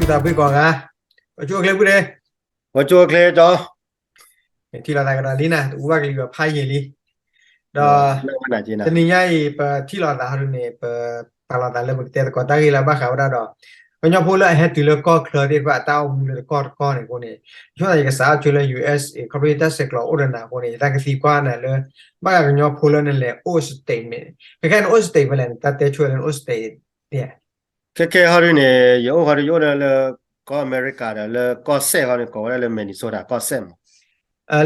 သးပှ့ၤကိးဂၤ, ပကၠိကျဲပုၢ်ဒ့, ပကၠိကျဲဒီး ထံၣ်လိာ်သးကဒီးလံနၤ, တအူဘၣ်ကလံၤဘၣ်ဖးယံာ်လံ, ဒီး တနံၤညါအံၤ ပထံၣ်လိာ်သးဟီဒုန့ၣ် ပပာ်လိာ်သးလၢပကတဲသကိးတၢ်ဂ့ၢ်လၢဘၣ်ဃးဝဲဒၣ်ဒီး ကညီဖိလၢအဟဲတုၤလၢကီၢ်ချၢသ့ၣ်တဖၣ် အတၢ်အိၣ်မူလၢတကီၢ်တကီၢ်န့ၣ်အဃိန့ၣ်, ယဆိကမိၣ်သးယကစးထီၣ်ဆိလၢ ယူၣ်အ့းစ့း ခီဖျိတၢ်ဆဲးကျိးအိၣ်ဒီးနၤအဃိန့ၣ် ယသးကသံကွၢ်နၤလၢ ဘၣ်ဃးကညီဖိလၢနလဲၤအိၣ် state မ့ၢ်, ခဲခဲနအိၣ် state ဖဲလဲၣ်န့ၣ် တၢ်တဲဆိလၢနအိၣ် state ဒ် ခဲခဲဟီဒုန့ၣ် ယအိၣ်ဟီဒု ယအိၣ်ဒီးလၢ ကီၢ်အမဲရကၤဒီး လၢကီၢ်စဲၣ်ဟီန့ၣ် ကိးဝဲဒၣ်လၢ Minnesota ကီၢ်စဲၣ်မး.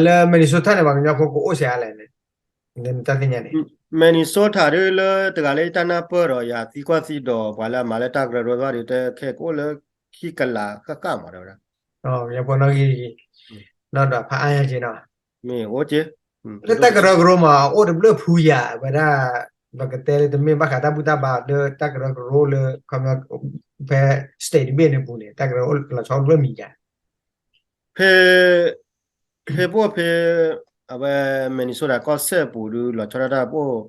လၢ Minnesota န့ၣ် ပှၤကညီဖိကအိၣ်စ့ၢ်ကီးလဲၣ်န့ၣ်, နတၢ်သ့ၣ်ညါန့ၣ် Minnesota ဒုလၢတဂၤလၢယတၢ်နၢ်ပၢၢ်ဒီး ယသံကွၢ်သံဒိးပှၤလၢအမၤလၢတၢ်ကရၢကရိသ့ၣ်တဖၣ်ဒီး တခဲကအိၣ်လၢခံကလးဃၣ်ဃၣ်မး တဲဝဲဒၣ် ကညီဖိနီၣ်ဂံၢ် နီၢ်ဒီးဖးအါညါက့နီၤ, မ့ၢ်အိၣ်က့ လၢတၢ်ကရၢကရိမး အိၣ်တဘျုးဖုယၤဝဲဒၣ်, ပကတဲလၢတမ့ၢ်ဘၣ်ဃးတၢ်ဘူၣ်တၢ်ဘါလၢတၢ်ကရၢကရိလၢ ခီ ဖဲ state တဘ့ၣ်န့ၣ်ပူၤန့ၣ် တၢ်ကရၢကရိလီၤဆီအိၣ်တဘျုးမံၤယၤ ဖဲ ဖဲပအိၣ်ဖဲ အဝဲ Minnesota ကီၢ်စဲၣ်ပူၤဒု လီၤဆီဒၣ်တၢ်ပအိၣ်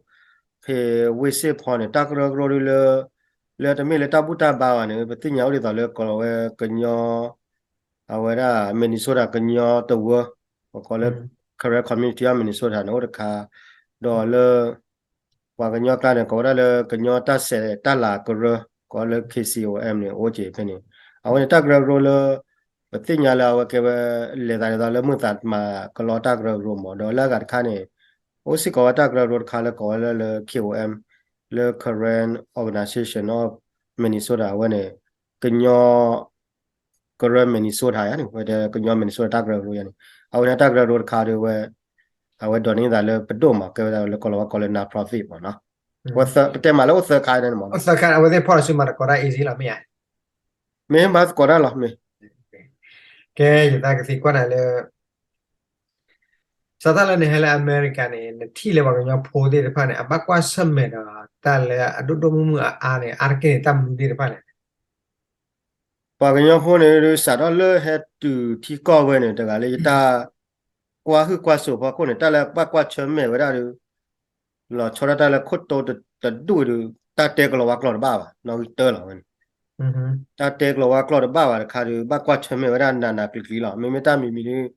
ဖဲဝ့ၢ်စ့ၣ်ဖီန့ၣ် တၢ်ကရၢကရိဒုလၢ လၢတမ့ၢ်လၢတၢ်ဘူၣ်တၢ်ဘါဘၣ်န့ၣ် ပသ့ၣ်ညါအိၣ်ဒ်သိးလၢကိးလီၤဝဲကညီ အဝဲဒၣ် Minnesota ကညီတဝၢ ပကိးလၢ Karen Community of Minnesota န့ၣ် အိၣ်တခါ, ဒီးလၢ ပှၤကညီကျါန့ၣ် ကိးဝဲဒၣ်လၢကညီတၢ်ဆဲးတၢ်လၤကရၢ, ကိးလၢ K C O M န့ၣ် အိၣ်က့ၤဖဲန့ၣ်, အဝဲန့ၣ်တၢ်ကရၢကရိလၢ ပသ့ၣ်ညါလၢအဝဲကဲဝဲ လဲၤသးဒ်သိးလၢမုၢ်သးမၤကလီတၢ်ကရၢကရိမး, ဒီးလၢအဂၤတခါန့ၣ် အိၣ်စ့ၢ်ကီးဝဲတၢ်ကရၢကရိတခါလၢကိးဝဲလၢ လၢ K O M လၢ Karen Organization of Minnesota အဝဲန့ၣ် ကညီ ကရၢ Minnesota ယါန့ၣ် ဝဲတဲကညီ Minnesota တၢ်ကရၢကရိယါန့ၣ်, အဝဲန့ၣ်တၢ်ကရၢကရိတခါဒီးဝဲ အဝဲဒိးန့ၢ်သးလၢပဒိၣ်မး ကဲဝဲဒၣ်လၢကိးလီၤဝဲကိးလၢ non-profit မးနီၤ, ပတဲမးလၢအိၣ်သၢခါန့ၣ်မး, အိၣ်သၢခါ အဝဲသ့ၣ်ဖီၣ်တစုမးတကိးတၢ် easy လီၤ မ့ၢ်ဧါ, မ့ၢ်ဘၣ်သကိးတၢ်လီၤ မ့ၢ် ကဲ ယသးကသံကွၢ်နၤလၢ စးထီၣ်လၢနဟဲလၢအမဲရကၤန့ၣ် နထံၣ်လၢပှၤကညီဖိသ့ၣ်တဖၣ်န့ၣ် အဘၣ်ကွၢ်ဆၢၣ်မဲာ်ဒီးတၢ်လၢအဒိၣ်ဒိၣ်မုၢ်မုၢ်အါအါန့ၣ် အါတက့ၢ်န့ၣ် တၢ်မနုၤသ့ၣ်တဖၣ်လဲၣ်. ပှၤကညီဖိန့ၣ်ဒုး စးထီၣ်လၢဟဲတုၤထံကီၢ်ဝဲန့ၣ် တဂၤလၢယတၢ်ကွၢ်ဟုၣ်ကွၢ်စိးဖီခိၣ်န့ၣ် တၢ်လၢဘၣ်ကွၢ်ဆၢၣ်မဲာ်ဝဲဒၣ်ဒီး လီၤဆီဒၣ်တၢ်လၢခိၣ်တိတဒူၣ်အံၤဒီး တၢ်တဲကလီၤဝါကျိာ်တဘၣ်ဘၣ် နီၣ်ဂံၢ်တၢလီၤဝဲန့ၣ်, တၢ်တဲကလီၤဝါကျိာ်တဘၣ်ဘၣ်တခါဒီး ဘၣ်ကွၢ်ဆၢၣ်မဲာ်ဝဲဒၣ်နးနးကျံၤကျံၤလီၤ. မ့မ့ၢ်တၢ်မံၤမံၤဒီး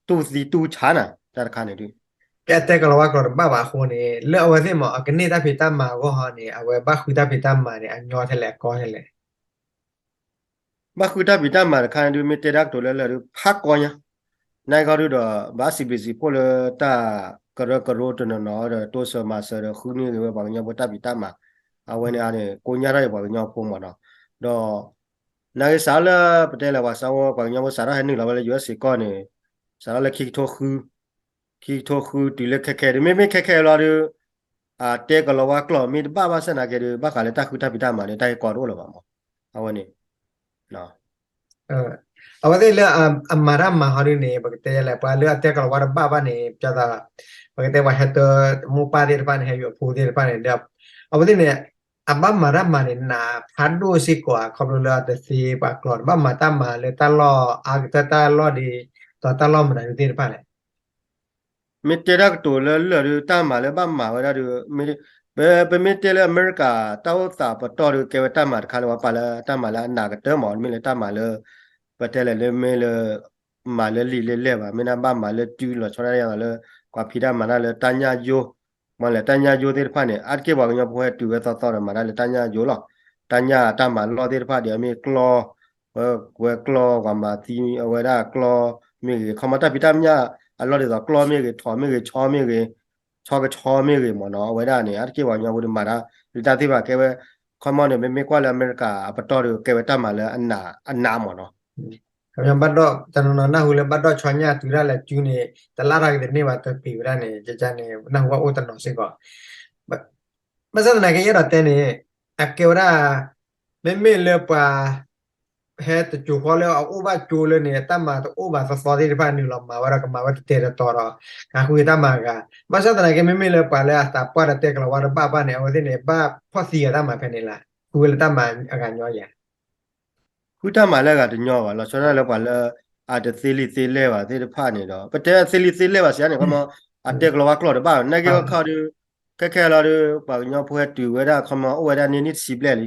တူၢ်သံတူၢ်ဆါနၤ တၢ်တခါန့ၣ်ဒုး ကဲအတဲကလီၤဝါကျိာ်တဘၣ်ဘၣ်အဃိန့ၣ် လၢအဝဲသ့ၣ်မး အကန့ၢ်တၢ်ဖံးတၢ်မၤအဂီၢ်ဟီန့ၣ် အဝဲဘၣ်ဃုတၢ်ဖံးတၢ်မၤန့ၣ် အညီထဲလဲၣ်အကီထဲလဲၣ်. ဘၣ်ဃုတၢ်ဖံးတၢ်မၤတခါန့ၣ်ဒုး မ့ၢ်တဲတၢ်ကတိၤလၢလၢာ်ဒုး ဖးကီညါ, နာ်က့ဒုးဒီး ဘၣ်စံးဘျုးစံးဖှိၣ်လၢတၢ်ကရၢကရိတနီၤနီၤဒီး တိစၢၤမၤစၢၤဒီး ဃုန့ၢ်ဂ့ၤဝဲပှၤကညီဖိတၢ်ဖံးတၢ်မၤ, အဝဲန့ၣ်အါန့ၣ် ကိညါတၢ်အံၤပှၤကညီဖိမးနီၤ, ဒီး နာ်က့စးလၢပတဲလၢပှၤစးဝဲပှၤကညီဖိစးထီၣ်ဟဲနုာ်လီၤဝဲလၢ ယူၣ်အ့းစ့ၣ် ကီၢ်န့ၣ် စးထီၣ်လၢခံကထိဃု ခံကထိဃုတုၤလၢခဲခဲဒုး မ့မ့ၢ်ခဲခဲလီၤဒုး အတဲကလီၤဝါကျိာ်မ့ၢ်တဘၣ်ဘၣ်ဆၣ်နာ်က့ဒုး ဘၣ်ဃးလၢတၢ်ဃုတၢ်ဖံးတၢ်မၤဒုး တၢ်ဟဲကီတအိၣ်လၢၤဘၣ်မး, အဝဲန့ၣ် အဝဲသ့ၣ်လၢအမၤတၢ်မၤဟီဒုးန့ၣ် ပကတဲလဲၣ် ပှၤလၢအတဲကလီၤဝါတဘၣ်ဘၣ်န့ၣ် ပကတဲပှၤဟဲတၢမိၢ်ပၢ်သ့ၣ်တဖၣ်န့ၣ် ဟဲယူၤအဖိသ့ၣ်တဖၣ်န့ၣ်ဒီး အဝဲသ့ၣ်န့ၣ် အဘၣ်မၤတၢ်မၤန့ၣ် နးဖးဒိၣ်စ့ၢ်ကီး ခီဖျိလၢအတသ့ပှၤကျိာ် ဘၣ်မၤတၢ်မၤလၢတၢ်လီၢ်အါကတၢၢ်တၢ်လီၢ်ဒ် ဒီးတၢ်လီၢ်မနုၤသ့ၣ်တဖၣ်လဲၣ်. မ့ၢ်တဲတၢ်ကတိၤလၢလၢာ်ဒုး တၢ်မၤလၢဘၣ်မၤဝဲဒၣ်ဒုး ပမ့ၢ်တဲလၢအမဲရကၤ တၢ်အိၣ်သးပတီၢ်ဒုး ကဲဝဲတၢ်မၤတခါလၢပှၤပာ်လၢတၢ်မၤလၢအနးကတၢၢ်မး မ့ၢ်လၢတၢ်မၤလၢ ပတဲလဲၣ်လၢမ့ၢ်လၢ မၤလၢလံာ်လဲၢ်လဲၢ်ဘၣ် မ့ၢ်ဒၣ်ဘၣ်မၤလၢတုၤလီၤဆီဒၣ်တၢ်ယါလီၤလၢ ပှၤဖံးတၢ်မၤတၢ်လၢတၢ်ညၣ်ယိ မ့ၢ်လဲၣ်တၢ်ညၣ်ယိသ့ၣ်တဖၣ်န့ၣ် အါတက့ၢ်ပှၤကညီဖိဟဲတုၤဝဲသီသီဒီးမၤတၢ်လၢတၢ်ညၣ်ယိလီၤ. တၢ်ညၣ်တၢ်မၤလီၢ်သ့ၣ်တဖၣ်ဒ်အမ့ၢ်ကျီ ဝဲကျီ ပှၤမၤသံအဝဲဒၣ်ကျီမ့ၢ်ဂ့ၤ ခီမီတၢ်ဖံးတၢ်ညၣ်အလီၢ်ဒ်သိးကျီမ့ၢ်ဂ့ၤ ထိးမ့ၢ်ဂ့ၤ ဆီမ့ၢ်ဂ့ၤ ဆီကဆီမ့ၢ်ဂ့ၤမ့ၢ်နီၤ အဝဲဒၣ်န့ၣ် အါတက့ၢ်ပှၤကညီဖိဒုးမၤတၢ် လၢတၢ်သ့ၣ်တဖၣ်ကဲဝဲ ခီမီန့ၣ် မ့မ့ၢ်ကွၢ်လၢအမဲရကၤအပတီၢ်ဒီးကဲဝဲတၢ်မၤလၢအနးမ့ၢ်နီၤ ဘၣ်ဒီး တနီၤနီၤနၢ်ဟူလၢဘၣ်ဒီးဆီညၣ်တုၤဒၣ်လဲာ်စုန့ၣ် တလၢ်ထီၣ်က့ၤတန့ၢ်ဘၣ်တပ့ၤဝဲဒၣ်န့ၣ် ကကန့ၣ် နၢ်ဟူဘၣ်အိၣ်တနီၤစ့ၢ်ကီး ဘၣ်ဆၣ်သနာ်က့ယအဲၣ်ဒိးတဲန့ၣ် အကဲဝဲဒၣ် မ့မ့ၢ်လၢပှၤ ဟဲတစိၤဃီလၢအအိၣ်ဘၣ်ကၠိလၢန့ၣ် တၢ်မၤတအိၣ်ဘၣ်သီသီသ့ၣ်တဖၣ်နုာ်လီၤမၤဝဲဒီးကမၤဝဲတတဲာ်တတီၤဒီး ကဃုတၢ်မၤဂၤ ဘၣ်ဆၣ်သနာ်က့မ့မ့ၢ်လၢပှၤလၢအသးပှၢ်ဒီးတဲကလီၤဝါတဘၣ်ဘၣ်န့ၣ် အဝဲသ့ၣ်န့ၣ် ဘၣ်ဖီၣ်သံအတၢ်မၤဖဲန့ၣ်လၢ ဃုဝဲလၢတၢ်မၤအဂၤညီယၤ ဃုတၢ်မၤလၢအဂၤတညီဘၣ် လီၤဆီဒၣ်လၢပှၤလၢ အတသ့လံာ်သ့လဲၢ်ဘၣ်သ့ၣ်တဖၣ်န့ၣ်ဒီး ပတဲသ့လံာ်သ့လဲၢ်ဘၣ်စံးန့ၣ် ခီမီ အတဲကလီၤဝါကျိာ်တဘၣ် နာ်က့ခီခီဒီး ခဲခဲလီၤဒီး ပှၤကညီဖိဟဲတုၤဝဲဒၣ်ခီမီ အိၣ်ဝဲဒၣ်န့ၢ်နံၣ်တဆံဘျဲၣ်လံ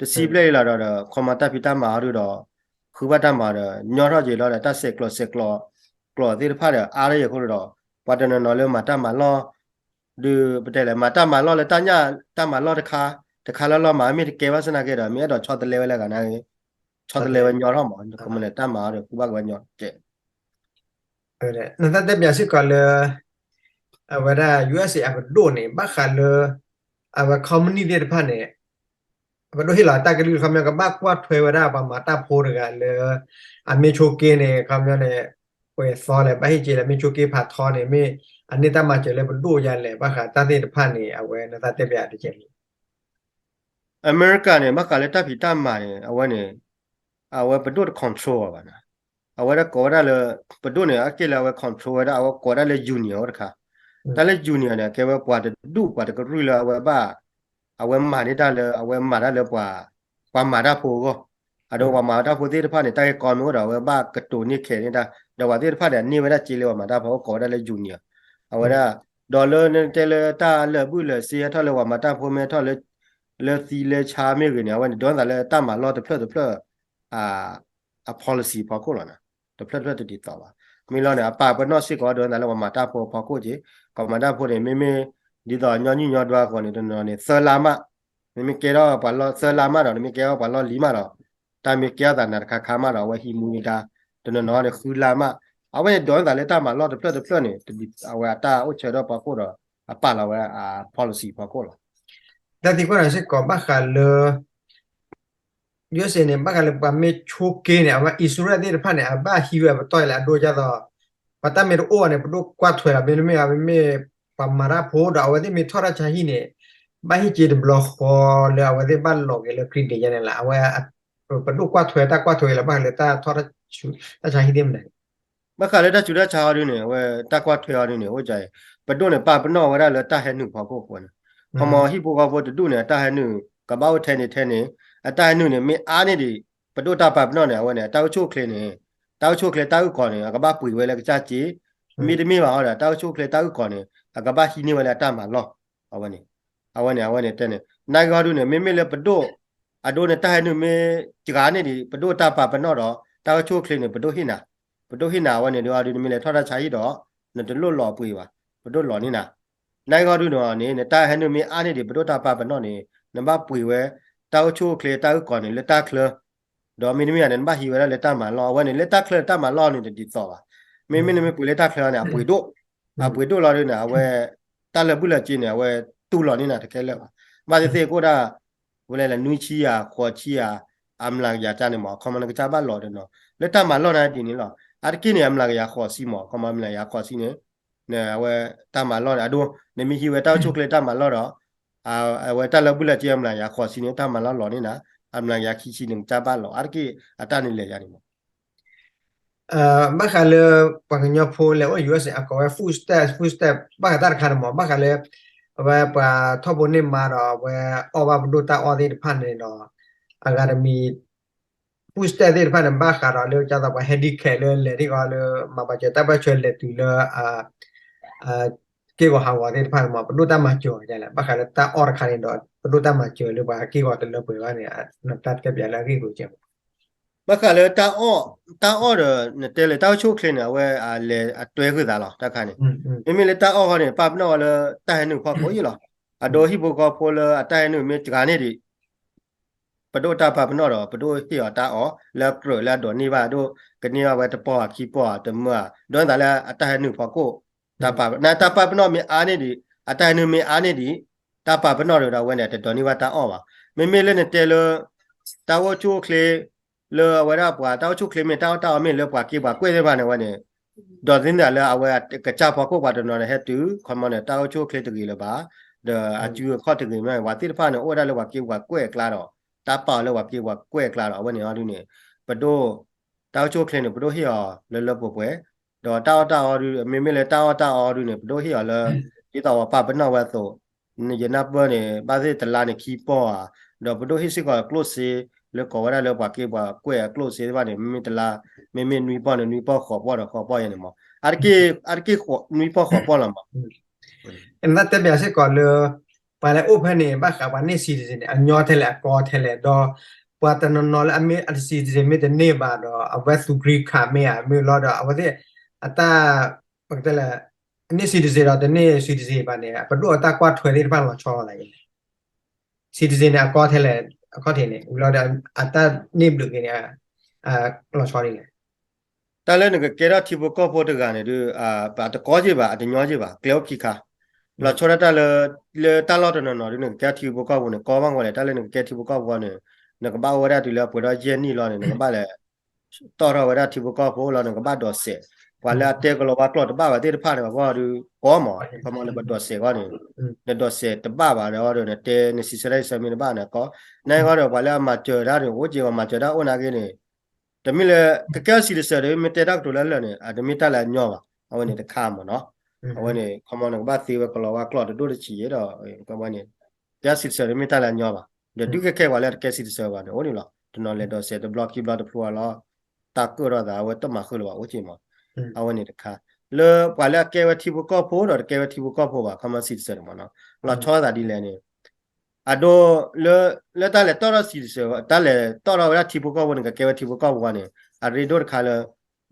တဆံဘျဲၣ်လံလီၤဒီး ခီမီတၢ်ဖံးတၢ်မၤဟီဒုဒီး ဃုဘၣ်တၢ်မၤဒီး ညီထီၣ်က့ၤလီၤဒီး တၢ်ဆဲးကျိးဆဲးကျိး ကျိးသ့ၣ်တဖၣ်ဒီး အါထီၣ်ယဲၢ်အဃိဒီး ပှၤတနီၤနီၤလၢမၤတၢ်မၤလီၢ် ဒုးပတဲလဲၣ် မၤတၢ်မၤလီၢ်လၢတၢ်ညၣ် တၢ်မၤလီၢ်တခါ တခါလၢလီၢ်မၤ မ့ၢ်တကဲဘၣ်ဆၣ်နာ်က့ဒီး မ့ၢ်အဲၣ်ဒိးဆီတလဲဝဲလၢဂၤနာ်ဂ့ၤ ဆီတလဲဝဲညီထီၣ်မး ကမၣ်န့ၣ် တၢ်မၤအီၤဒီး ကူဘၣ်ကဝဲညီကဲး နသးတဲပၠးစ့ၢ်ကီးလၢ အဝဲဒၣ် ယူအက်စ့ၣ် အပဒိၣ်န့ၣ် ဘၣ်ဃးလၢ အဝဲ company သ့ၣ်တဖၣ်န့ၣ် အပဒိၣ်ဟ့ၣ်လီၤတၢ်ကလုၢ်ခီပညီ ကဘၣ်ကွၢ်ထွဲဝဲဒၣ်ပှၤမၤတၢ်ဖိတဂၤလၢ အမ့ၢ်ဆိက့န့ၣ် ခီပညီန့ၣ် ပှဲၤသီလဲၣ် ဘၣ်ဟ့ၣ်က့ၤလၢမ့ၢ်ဆိက့ဖးထီန့ၣ် မ့ၢ်အန့ၢ်တၢ်မၤစၢၤလၢပဒိၣ်ယါလဲၣ် ဘၣ်ဃးတၢ်သ့ၣ်တဖၣ်န့ၣ် အဝဲနသးတဲပၠးတကဲးလံ အမဲရကၤန့ၣ် ဘၣ်ဃးလၢတၢ်ဖံးတၢ်မၤန့ၣ် အဝဲန့ၣ် အဝဲပဒိၣ်တ control အီၤဘၣ်နီၤ. အဝဲဒၣ်ကိးဝဲဒၣ်လၢ ပဒိၣ်န့ၣ် အက့ၢ်လၢအဝဲ control ဝဲဒၣ် အဝဲကိးဝဲဒၣ်လၢ union အိၣ်တခါ. တၢ်လၢ union န့ၣ် ကဲဝဲပှၤတဒူၣ်ပှၤတကရူၢ်လၢအဝဲဘၣ် အဝဲမၤန့ၢ်တၢ်လၢ အဝဲမၤတၢ်လၢပှၤ ပှၤမၤတၢ်ဖိအဂီၢ်. အဒိပှၤမၤတၢ်ဖိသ့ၣ်တဖၣ်န့ၣ် တၢ်ဂ့ၢ်ကီမ့ၢ်အိၣ်ဒီး အဝဲဘၣ်ကတိၤန့ၢ်ခဲးန့ၢ်တၢ် ဒီးပှၤသ့ၣ်တဖၣ်န့ၣ် အန့ၢ်ဝဲဒၣ်စ့လၢပှၤမၤတၢ်ဖိအဂီၢ် ကိးဝဲဒၣ်လၢ union အဝဲဒၣ် ဒီးလၢနတဲလၢတၢ်လၢာ်ဘူၣ်လၢာ်စ့ ဟဲထီၣ်လၢပှၤမၤတၢ်ဖိမ့ၢ်ဟဲထီၣ်လၢ လၢသံလၢဆါမ့ၢ်ဂ့ၤန့ၣ် အဝဲန့ၣ် ဒိးသးလၢတၢ်မၤလီၢ်တဖျၢၣ်တဖျၢၣ် အ အ policy ဖီခိၣ်လီၤနီၤ. တဖျၢၣ်တဖျၢၣ်တဒ်သိးဘၣ်. မ့ၢ်လီၤန့ၣ် အပာ်ပနီၣ်စ့ၢ်ကီး ဒိးသးလၢပှၤမၤတၢ်ဖိအဖီခိၣ်က့ၤ ပှၤမၤတၢ်ဖိန့ၣ် မ့မ့ၢ် ဒ်သိးညီနုၢ်ညီဒွါအဂီၢ်န့ၣ် တနီၤနီၤန့ၣ် သၢလါမး နမ့ၢ်ကဲထီၣ်ပှၤလီၢ်သၢလါမးဒီး နမ့ၢ်ကဲထီၣ်ပှၤလီၢ်လံၤမးဒီး တၢ်မ့ၢ်ကဲထီၣ်သးနၤတခါခါမးဒီး အဝဲဟံးမူန့ၢ်တၢ် တနီၤနီၤန့ၣ် ဃုလါမး အဝဲန့ၣ်ဒိးသးလၢတၢ်မၤလီၢ်တဖျၢၣ်တဖျၢၣ်န့ၣ် အဝဲအတၢ်အိၣ်ဆၢထၢၣ်ဖီခိၣ်ဒီး အပာ်လီၤဝဲအ policy ဖီခိၣ်လီၤ. တၢ်သံကွၢ်တခါစ့ၢ်ကီး ဘၣ်ဃးလၢ ယူအက်စ့ၣ်န့ၣ် ဘၣ်ဃးလၢပှၤမ့ၢ်ဆိက့န့ၣ် အဝဲ insurance သ့ၣ်တဖၣ်န့ၣ် အဘၣ်ဟံးဝဲအပတီၢ်အံၤလၢအဒိဒ်သိး ပှၤတၢ်မ့ၢ်တအိၣ်အီၤန့ၣ် ပဒိၣ်ကွၢ်ထွဲလီၤ မ့တမ့ၢ် အဝဲမ့ၢ်ပှၤမၤတၢ်ဖိဒီး အဝဲသ့ၣ်မ့ၢ်ထီၣ်တၢ်ဆါဟံၣ်န့ၣ် ဘၣ်ဟံၣ်က့ၤတဘျီဃီလၢအဝဲသ့ၣ်ဘၣ်လီၤက့ၤလၢ credit ယါန့ၣ်လီၤ. အဝဲ ပဒိၣ်ကွၢ်ထွဲတၢ်ကွၢ်ထွဲလၢဘၣ်ဃးလၢတၢ်ထီၣ်တၢ်ဆါဟံၣ်သ့ၣ်မနုၤ ဘၣ်ဃးလၢတၢ်ဆူးတၢ်ဆါအီၤဒုန့ၣ် အဝဲတၢ်ကွၢ်ထွဲအီၤဒုန့ၣ် အိၣ်ကၢအံၤ ပဒိၣ်န့ၣ် ပာ်ပနီၣ်ဝဲဒၣ်လၢတၢ်ဟဲနုာ်ဖီခိၣ်အဃိန့ၣ် ခီမီဟံၣ်ဖိဃီဖိတဒူၣ်န့ၣ် အတၢ်ဟဲနုာ် ကဘၣ်အိၣ်ထဲန့ၣ်ထဲန့ၣ် အတၢ်ဟဲနုာ်န့ၣ် မ့ၢ်အါန့ၢ်ဒံး ပဒိၣ်တၢ်ပာ်ပနီၣ်န့ၣ် အဝဲန့ၣ် တၢ်အိၣ်ဆူၣ်အိၣ်ချ့န့ၣ် တၢ်အိၣ်ဆူၣ်အိၣ်ချ့တၢ်အုၣ်ကီၤန့ၣ် အကဘၣ်ပှ့ၤဝဲလၢကစၢ်စ့ မ့တမ့ၢ်ဘၣ်အီၤဒီး တၢ်အိၣ်ဆူၣ်အိၣ်ချ့တၢ်အုၣ်ကီၤန့ၣ် အကဘၣ်ဟံးန့ၢ်ဝဲလၢအတၢ်မၤလီၢ် အဝဲန့ၣ် အဝဲန့ၣ် အဝဲန့ၣ်တဲန့ၣ် နာ်က့ဟီဒုန့ၣ် မ့မ့ၢ်လၢပဒိၣ် အဒိန့ၣ် တၢ်ဟဲနုာ်မ့ၢ်စှၤန့ၢ်ဒံး ပဒိၣ်တၢ်ပာ်ပနီၣ်ဒီး တၢ်အိၣ်ဆူၣ်အိၣ်ချ့န့ၣ် ပဒိၣ်ဟ့ၣ်နၤ ပဒိၣ်ဟ့ၣ်နၤ အဝဲန့ၣ်ဒုးအီၤဒုန့ၣ် မ့ၢ်လဲၤထီၣ်တၢ်ဆါဟံၣ်ဒီး နတလိၣ်လီၤပှ့ၤဘၣ် ပဒိၣ်လီၤန့ၢ်နၤ နာ်က့ဟီဒုန့ၣ်န့ၣ် နတၢ်ဟဲနုာ်မ့ၢ်အါန့ၢ်ဒံး ပဒိၣ်တၢ်ပာ်ပနီၣ်န့ၣ် နဘၣ်ပှ့ၤဝဲ တၢ်အိၣ်ဆူၣ်အိၣ်ချ့တၢ်အုၣ်ကီၤန့ၣ် လၢတၢ်ချၢ ဒီးမ့တမ့ၢ်န့ၣ် နဘၣ်ဟံးဝဲဒၣ်လၢတၢ်မၤလီၢ် အဝဲန့ၣ် လၢတၢ်ချၢတၢ်မၤလီၢ်န့ၣ်တဒ်သိးဘၣ်. မ့မ့ၢ်နမ့ၢ်ပှ့ၤလၢတၢ်ချၢန့ၣ် အပှ့ၤဒိၣ် အပှ့ၤဒိၣ်လီၤဒုန့ၣ် အဝဲ တၢ်လၢာ်ဘူၣ်လၢာ်စ့န့ၣ် အဝဲတူၢ်လီၤန့ၢ်နၤတခဲလၢာ်ဘၣ်. ဘၣ်သ့ၣ်သ့ၣ်ကအိၣ်ဒၣ် ဝဲလဲၣ်လၢနွံဆံယၤ ဃိးဆံယၤ အမျးကယၤကၢ်န့ၣ်မး ခီမီနကစၢ်ဘၣ်လီၤတနီၤ လၢတၢ်မၤလီၢ်န့ၣ်ဒ်န့ၣ်လီၤ. အါတက့ၢ်န့ၣ် အမျးကယၤဃိးဆံမး ခီမီအမျးကယၤဃိးဆံန့ၣ် အဝဲတၢ်မၤလီၢ်န့ၣ် အဒိ နမ့ၢ်ဟံးဝဲတၢ်အိၣ်ဆူၣ်အိၣ်ချ့တၢ်မၤလီၢ်ဒီး အဝဲတၢ်လၢာ်ဘူၣ်လၢာ်စ့အမျးကယၤဃိးဆံန့ၣ် တၢ်မၤလီၢ်လီၤန့ၢ်နၤ အမျးကယၤခံဆံန့ၣ် နကစၢ်ဘၣ်လီၤ အါတက့ၢ်အတၢ်န့ၣ်လဲၤယါန့ၣ်မး ဘၣ်ဃးလၢ ပှၤကညီဖိလဲၤအိၣ် ယူအက်စ့ၣ် အကိးဝဲ food stamp food stamp ဘၣ်ဃးတၢ်တခါန့ၣ်မး ဘၣ်ဃးလၢ အဝဲပှၤထီၣ်ဖိန့ၢ်မါဒီး အဝဲအီၣ်ဘၣ်ပဒိၣ်တၢ်အီၣ်သ့ၣ်တဖၣ်န့ၣ်ဒီး အဂၤတမံၤ food stamp သ့ၣ်တဖၣ်န့ၣ် ဘၣ်ဃးဒီးလၢကသိးပှၤ handicap လၢလဲၤထံၣ်ကီးလၢ မၤပာ်စၢၤတၢ်ပၢၢ်ဆၢလဲၤတုၤလၢ က့ၢ်ဂီၤဟးဂီၤသ့ၣ်တဖၣ်န့ၣ်မး ပဒိၣ်တၢ်မၤစၢၤလဲၣ် ဘၣ်ဃးလၢတၢ်အီၣ်တခါန့ၣ်ဒီး ပဒိၣ်တၢ်မၤစၢၤလၢပှၤက့ၢ်ဂီၤတလၢပှဲၤဘၣ်န့ၣ် နတၢ်ကဲပျးလၢအဂ့ၢ်ကျိၤကဲမး ဘၣ်ဃးလၢတၢ်အီၣ် တၢ်အီၣ်ဒီး နတဲလၢတၢ်အိၣ်ဆူၣ်အိၣ်ချ့န့ၣ် အဝဲအလဲၤအတွဲဃုာ်သးလီၤ တၢ်ခါန့ၣ် မ့မ့ၢ်လၢတၢ်အီၣ်ဃီန့ၣ် ပာ်ပနီၣ်ဝဲလၢတၢ်ဟဲနုာ်ဖီခိၣ်အံၤလီၤ. အဒိဟံၣ်ဖိဃီဖိလၢအတၢ်ဟဲနုာ်မ့ၢ်စှၤန့ၢ်ဒံး ပဒိၣ်တၢ်ပာ်ပနီၣ်ဒီး ပဒိၣ်ဟ့ၣ်အီၤတၢ်အီၣ်လၢအကြၢးလၢအဒိးန့ၢ်ဘၣ်အဒိ ကန့ၢ်ဘၣ်ဝဲတပီၢ်ဧါခံပီၢ်ဧါတမၢဧါ ဒိးန့ၢ်သးလၢအတၢ်ဟဲနုာ်ဖီခိၣ် တၢ်ပာ် နတၢ်ပာ်ပနီၣ်မ့ၢ်အါန့ၢ်ဒံး အတၢ်ဟဲနုာ်မ့ၢ်အါန့ၢ်ဒံး တၢ်ပာ်ပနီၣ်ဒီး အဝဲန့ၣ် တဒိးန့ၢ်ဘၣ်တၢ်အီၣ်ဘၣ်. မ့မ့ၢ်လၢနတဲလၢ တၢ်အိၣ်ဆူၣ်အိၣ်ချ့ လၢအဝဲဒၣ်ပှၤတၢ်အိၣ်ဆူၣ်အိၣ်ချ့မ့ၢ်တၢ်အီၣ်တၢ်အီမ့ၢ်လၢပှၤက့ပှၤကွဲၢ်သ့ၣ်တဖၣ်န့ၣ် အဝဲန့ၣ် ဒိးသန့ၤလၢအဝဲကစၢ်ဖီခိၣ်ပှၤတနီၤန့ၣ် ဟဲတုၤ ခီမီန့ၣ် တၢ်အိၣ်ဆူၣ်အိၣ်ချ့တဂ့ၤလၢၤဘၣ် ဒီးအစုအခီၣ်တဂ့ၤမ့ၢ် ပှၤသ့ၣ်တဖၣ်န့ၣ် အိၣ်ဝဲဒၣ်လၢပှၤက့ပှၤကွဲၢ်အကျါဒီး တၢ်ပာ်အီၤလၢပှၤက့ပှၤကွဲၢ်အကျါဒီး အဝဲန့ၣ်အီၤဒုန့ၣ် ပဒိၣ် တၢ်အိၣ်ဆူၣ်အိၣ်ချ့န့ၣ် ပဒိၣ်ဟ့ၣ်အီၤလၢလၢပှဲၤပှဲၤ ဒီးတၢ်အီၣ်တၢ်အီဒု မ့မ့ၢ်လၢတၢ်အီၣ်တၢ်အီဒုန့ၣ် ပဒိၣ်ဟ့ၣ်အီၤလၢ ဒ်သိးပှၤပာ်ပနီၣ်ဝဲအသိး ယနၢ်ပၢၢ်န့ၣ် ဘၣ်သ့ၣ်တလါန့ၣ်ခံပီၢ်ဧါ ဒီးပဒိၣ်ဟ့ၣ်စ့ၢ်ကီးကျိၣ်စ့ လၢကိးဝဲဒၣ်လၢပှၤက့ပှၤကွဲၢ်အကျိၣ်စ့သ့ၣ်တဖၣ်န့ၣ် မ့မ့ၢ်တလါ မ့မ့ၢ်နွံပီၢ်န့ၣ် နွံပီၢ်ဃိးပီၢ်ဒီးဃိးပီၢ်ယဲန့ၣ်မး အါတက့ၢ် အါတက့ၢ် နွံပီၢ်ဃိးပီၢ်လီၤမး နတၢ်တဲပျးစ့ၢ်ကီးလၢ ပှၤလၢအိၣ်ဖဲန့ၣ် ဘၣ်ဃးပှၤန့ၢ် citizen န့ၣ် အညီထဲလဲၣ် အကီထဲလဲၣ် ဒီး ပှၤတနီၤနီၤလၢအမ့ၢ်အ citizen မ့ၢ်တန့ၢ်ဘၣ်ဒီး အဝဲသူ green card မ့ၢ်ဧါ မ့ၢ်လီၤဒီး အဝဲသ့ၣ်အတၢ် ပကတဲလဲၣ် အန့ၢ် citizen ဒီးတန့ၢ် citizen ဘၣ်န့ၣ် ပဒိၣ်အတၢ်ကွၢ်ထွဲသ့ၣ်တဖၣ်လီၤဆီလိာ်သးန့ၣ် citizen န့ၣ် အကီထဲလဲၣ် အခီၣ်ထံးန့ၣ် ဝံၤလီၤဒီး အတၢ်န့ၢ်ဘျုးက့ၤန့ၣ် လီၤဆီဒ်လဲၣ် တၢ်လၢနကကဲထီၣ်ထံဖိကီၢ်ဖိတဂၤန့ၣ်ဒုး အတကီက့ၤဘၣ် အတညီက့ၤဘၣ် ကျဲအိၣ်ခံခါ လီၤဆီဒၣ်တၢ်လၢ လၢတၢ်လီၢ်တနီၤနီၤဒုး နကကဲထံဖိကီၢ်ဖိန့ၣ် ကီဘၣ်ဂီၢ်လဲၣ် တၢ်လၢနကကဲထံဖိကီၢ်ဖိန့ၣ် နကဘၣ်အိၣ်ဝဲဒၣ်တုၤလၢအပှဲၤဒီးယဲၢ်နံၣ်လီၤန့ၣ် နကဘၣ်လဲၤ တီၣ်ထီၣ်ဝဲဒၣ်ထံဖိကီၢ်ဖိလီၤ နကဘၣ်ဒိးစဲး ပှၤလၢအတဲကလီၤဝါကျိာ်တဘၣ်ဝဲသ့ၣ်တဖၣ်န့ၣ် အဂီၢ်ဒုး ကီမး ခီမီနပဒိးစဲးအဂီၢ်န့ၣ် နဒိးစဲးတဘၣ်ဘၣ်ဒီး နတဲနစံးဆၢတၢ်စံးဆၢမ့ၢ်တဘၣ်န့ၣ်ကီ နာ်က့ဂီၢ်ဒီး ပှၤလၢအမၤစၢၤတၢ်န့ၣ် အိၣ်က့ၤ ပှၤမၤစၢၤတၢ်အိၣ်နာ်က့န့ၣ် တမ့ၢ်လၢ ကကဲထီၣ် citizen ဒီး မ့ၢ်တဲတၢ်ကတိၤလၢလၢာ်န့ၣ် အတမ့ၢ်တၢ်လၢအညီဘၣ် အဝဲန့ၣ်တခါမးနီၤ အဝဲန့ၣ် ခီမီနကဘၣ်သ့ဝဲကလီၤဝါကျိာ်တဒိၣ်တဆံးဒီး အဝဲန့ၣ် ကဲထီၣ် citizen ဒီး မ့ၢ်တၢ်လၢအညီဘၣ် ဒီးဒုးခဲခဲပှၤလၢအတကဲ citizen ဘၣ်န့ၣ် အိၣ်န့ၣ်လီၤ တနီၤလဲၤဒိးစဲးတဘျီခံဘျီတဖျိအလီၤ တၢ်ကၢၣ်ထီၣ်သး အဝဲတမၤဃုာ်လၢၤဘၣ် အိၣ်က့ၤမး အဝဲန့ၣ်တခါ လၢပှၤလၢအကဲဝဲထံဖိကီၢ်ဖိဒီးတကဲဝဲထံဖိကီၢ်ဖိဘၣ် ခီမီ citizen န့ၣ်မးနီၤ လီၤဆီသးဒ်လဲၣ်န့ၣ် အဒိ လၢ လၢတၢ်လဲၤတီၣ်ထီၣ် citizen တၢ်လဲၤတီၣ်ထီၣ်ဝဲဒၣ်ထံဖိကီၢ်ဖိန့ၣ် ကကဲဝဲထံဖိကီၢ်ဖိန့ၣ် အရ့ဒိၣ်တခါလၢ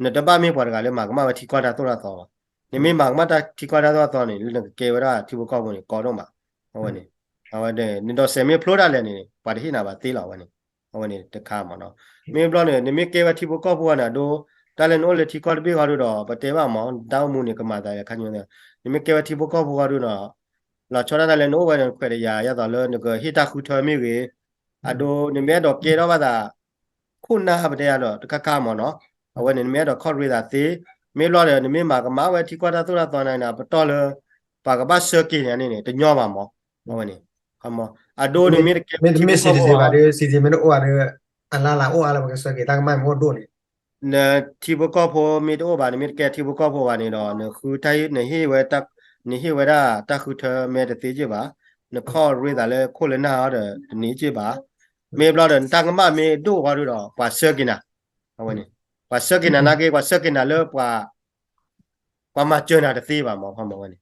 နတဘၣ်မ့ၢ်ပှၤတဂၤလၢမၤကမၣ်ဝဲထံကီၢ်တၢ်သိၣ်တၢ်သီဘၣ် နမ့ၢ်မၤကမၣ်တၢ်ထံကီၢ်တၢ်သိၣ်တၢ်သီန့ၣ် လၢနကကဲဝဲဒၣ်ထံဖိကီၢ်ဖိန့ၣ် ကီဒိၣ်မး အဝဲန့ၣ် အဝဲ နဒိးစဲးမ့ၢ်ဖျိတၢ်လဲၣ်န့ၣ် ပှၤတဟ့ၣ်နၤဘၣ်သ့လီၤ အဝဲန့ၣ် အဝဲန့ၣ်တခါမးနီၤ မ့ၢ်ဘျီန့ၣ် နမ့ၢ်ကဲဝဲထံဖိကီၢ်ဖိန့ၣ် အဒိ တၢ်လၢနအိၣ်လၢထံကီၢ်တဘ့ၣ်ဃီဒုဒီး ပတဲဘၣ်မး နတၢ်အိၣ်မူန့ၣ် ကမၤသးလဲၣ်ခါညါ နမ့ၢ်ကဲဝဲထံဖိကီၢ်ဖိဃီဒုနီၤ လီၤဆီဒၣ်တၢ်လၢနအိၣ်ဝဲန့ၣ် ခွဲးတယၤ ယသိးလၢနကဟ့ၣ်တၢ်ဃုထၢမ့ၢ်ဂ့ၤ အဒိ နမ့ၢ်အဲၣ်ဒိးကဲထီၣ်ဘၣ်သး ခိၣ်နၢ်ပတဲယၤဒီး တခါခါမးနီၤ အဝဲန့ၣ် နမ့ၢ်အဲၣ်ဒိးခီၣ်ရ့သးသ့ မ့ၢ်ဘျီဒီး နမ့ၢ်မၤကမၣ်ဝဲထံကီၢ်တၢ်သိၣ်တၢ်သီန့ၣ် အပတီၢ်လၢ ပှၤကဘၣ်ဆှၢက့ၤန့ၣ်န့ၣ် တညီဘၣ်မး အဝဲန့ၣ် အဒိ နမ့ၢ်တကဲထံဖိကီၢ်ဖိဘၣ် မ့တမ့ၢ် citizen ဘၣ်ဒီး citizen မ့ၢ်တအိၣ်ဘၣ်ဒီး အလၢ်လၢ်အိၣ်အါလၢပကဆှၢက့ၤ တၢ်ကမၣ်မ့ၢ်အိၣ်ဒိၣ်န့ၣ် နထံဖိကီၢ်ဖိမ့ၢ်တအိၣ်ဘၣ် နမ့ၢ်တကဲထံဖိကီၢ်ဖိဘၣ်န့ၣ်ဒီး နဃုတၢ် နဟ့ၣ်ဝဲ နဟ့ၣ်ဝဲဒၣ်တၢ်ဃုထၢမဲတသ့က့ၢ်ဘၣ်, နခီၣ်ရ့သးလၢခိၣ်လၢနၢ်အီၤဒီးတန့ၢ်က့ၢ်ဘၣ်. မ့ၢ်ဘျီဒီး နတၢ်ကမၣ်မ့ၢ်ဒိၣ်ဃီဒုဒီး ပှၤဆှၢက့ၤနၤ, အဝဲန့ၣ် ပှၤဆှၢက့ၤနၤနာ်က့ ပှၤဆှၢက့ၤနၤလၢပှၤ ပှၤမၤစၢၤနၤတသ့ဘၣ်မး ဖးမးဝဲန့ၣ်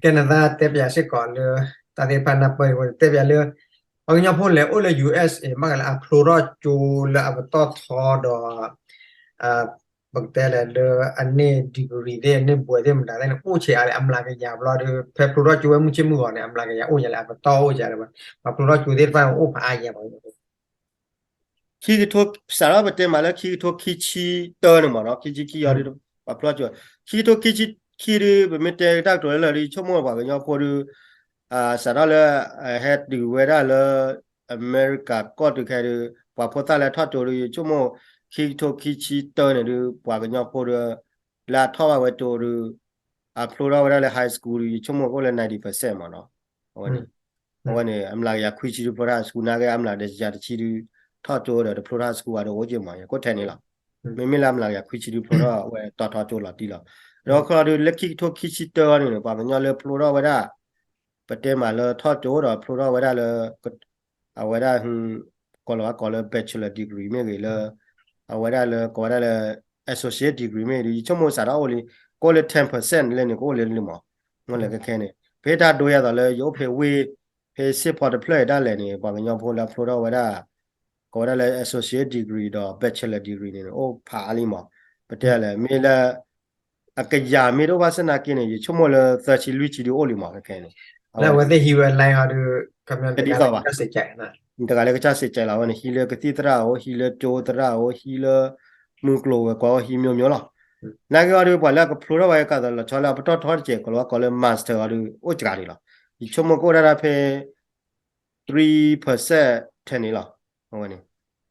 ကဲနသးတဲပၠးစ့ၢ်ကီးလၢ တၢ်သ့ၣ်တဖၣ်နၢ်ပၢၢ်ဝဲ တဲပၠးလၢ ပှၤကညီဖိလဲၤအိၣ်လၢ ယူႇအၢၣ်စ်အ့ ဘၣ်ဃးလၢအဖျိထီၣ်ကၠိလၢအပတီၢ်ထီဒီး ပကတဲလဲၣ်လၢအန့ၢ် degree သ့ၣ် အန့ၢ်ဘွဲ့သ့ၣ်မတၤသ့ၣ်န့ၣ် အိၣ်ဆံးအါလဲၣ် အမျးကယၤဘျီဒီး ဖဲဖျိထီၣ်ကၠိဝဲမုၢ်ဆ့ၣ်မုၢ်ဂီၤန့ၣ် အမျးကယၤအိၣ်ယၤလဲၣ် အပတီၢ်အိၣ်ယၤလဲၣ် ပှၤဖျိထီၣ်ကၠိသ့ၣ်တဖၣ်အိၣ်ဖးအါယၤဘၣ် ခံကထိ စးထီၣ်ပတဲမးလၢ ခံကထိခံဆံတၢန့ၣ်မ့ၢ်နီၤ ခံဆံခံအီၤဒု ပှၤဖျိထီၣ်ကၠိ ခံကထိခံဆံဒု ပမ့ၢ်တဲတၢ်ကတိၤလၢလၢာ်ဒု ယဆိကမိၣ်ပှၤကညီဖိဒု စးထီၣ်လၢ ဟဲတုၤဝဲဒၣ်လၢ အမဲရကၤကီၢ်တုၤခဲဒု ပှၤဖိသၣ်လၢထီၣ်ကၠိဒု ယဆိကမိၣ် ခံကထိခံဆံတၢန့ၣ်ဒု ပှၤကညီဖိဒု လၢအထီၣ်ဘၣ်ဝဲကၠိဒု အဖျိထီၣ်ဝဲဒၣ်လၢ high school ဒု ယဆိကမိၣ်ကအိၣ်လၢ ninety percent မ့ၢ်နီၤ အဝဲန့ၣ် အဝဲန့ၣ် အမျးကယၤခွံဆံဒုဖျိထီၣ် high school နာ်က့ အမျးကယၤတဆံဒု ထီၣ်ကၠိဒီးတဖျိထီၣ် high school ဘၣ်ဒီးအိၣ်က့ၢ်မး ယကိးထဲန့ၣ်လီၤ. မ့မ့ၢ်လၢအမျးကယၤခွံဆံဒုဖျိထီၣ် အဝဲတီၤထီၣ်ကၠိလီၤတံၢ်လီၤ. ဒီးခီဒု လၢခံကထိခံဆံတၢအီၤန့ၣ် ပှၤကညီလၢဖျိထီၣ်ဝဲဒၣ် ပတဲမးလၢထီၣ်ကၠိဒီးဖျိထီၣ်ဝဲဒၣ်လၢ အဝဲဒၣ် ကိးလီၤဝဲကိးလၢ bachelor degree မ့ၢ်ဂ့ၤလၢ အဝဲဒၣ်လၢကိးဝဲဒၣ်လၢ associate degree မ့ၢ်ဂ့ၤ ယဆိကမိၣ်စးထီၣ်အိၣ်လံ ကအိၣ်လၢ ten percent လၢန့ၣ် ကအိၣ်လၢလံမး မ့ၢ်လၢခဲခဲန့ၣ် ဖဲတၢ်ဒိယၤသိးလၢ ယအိၣ်ဖဲဝ့ၢ် ဖဲစ့ၢ်ဖီတဖျၢၣ်အံၤဒၣ်လဲာ်န့ၣ် ပှၤကညီဖိလၢအဖျိထီၣ်ဝဲဒၣ် ကိးဝဲဒၣ်လၢ associate degree ဒီး bachelor degree န့ၣ် အိၣ်ဖးအါလံမး ပတဲလဲၣ် မ့ၢ်လၢ အကယၤမ့ၢ်တအိၣ်ဘၣ်ဆၣ်နာ်က့န့ၣ် ယဆိကမိၣ်လၢသၢဆံလွံၢ်ဆံဒုအိၣ်လံမး ခဲခဲန့ၣ် လၢအဝဲသ့ၣ်ဟံးဝဲ line အီၤဒု တဒ်သိးဘၣ် တဂၤလၢကစၢ်စံးကဲးလီၤ အဝဲန့ၣ် ဟံးလၢကသံၣ်သရၣ်အိၣ် ဟံးလၢကၠိသရၣ်အိၣ် ဟံးလၢ မုၢ်ကျိၤဝဲၤကွာ်အိၣ် ဟံး မျိုးမျိုး လီၤ. နာ်က့အီၤဒု ပှၤလၢအကဖျိထီၣ်ဝဲကးသိးလီၤဆီလၢအပတီၢ်ထီတစဲး ကိးလီၤဝဲကိးလၢ master အီၤဒု အိၣ်စှၤဒံးလီၤ. ယဆိကမိၣ်ကအိၣ်ဒၣ်တၢ်ဖဲ three percent ထဲန့ၣ်လီၤ. အဝဲန့ၣ်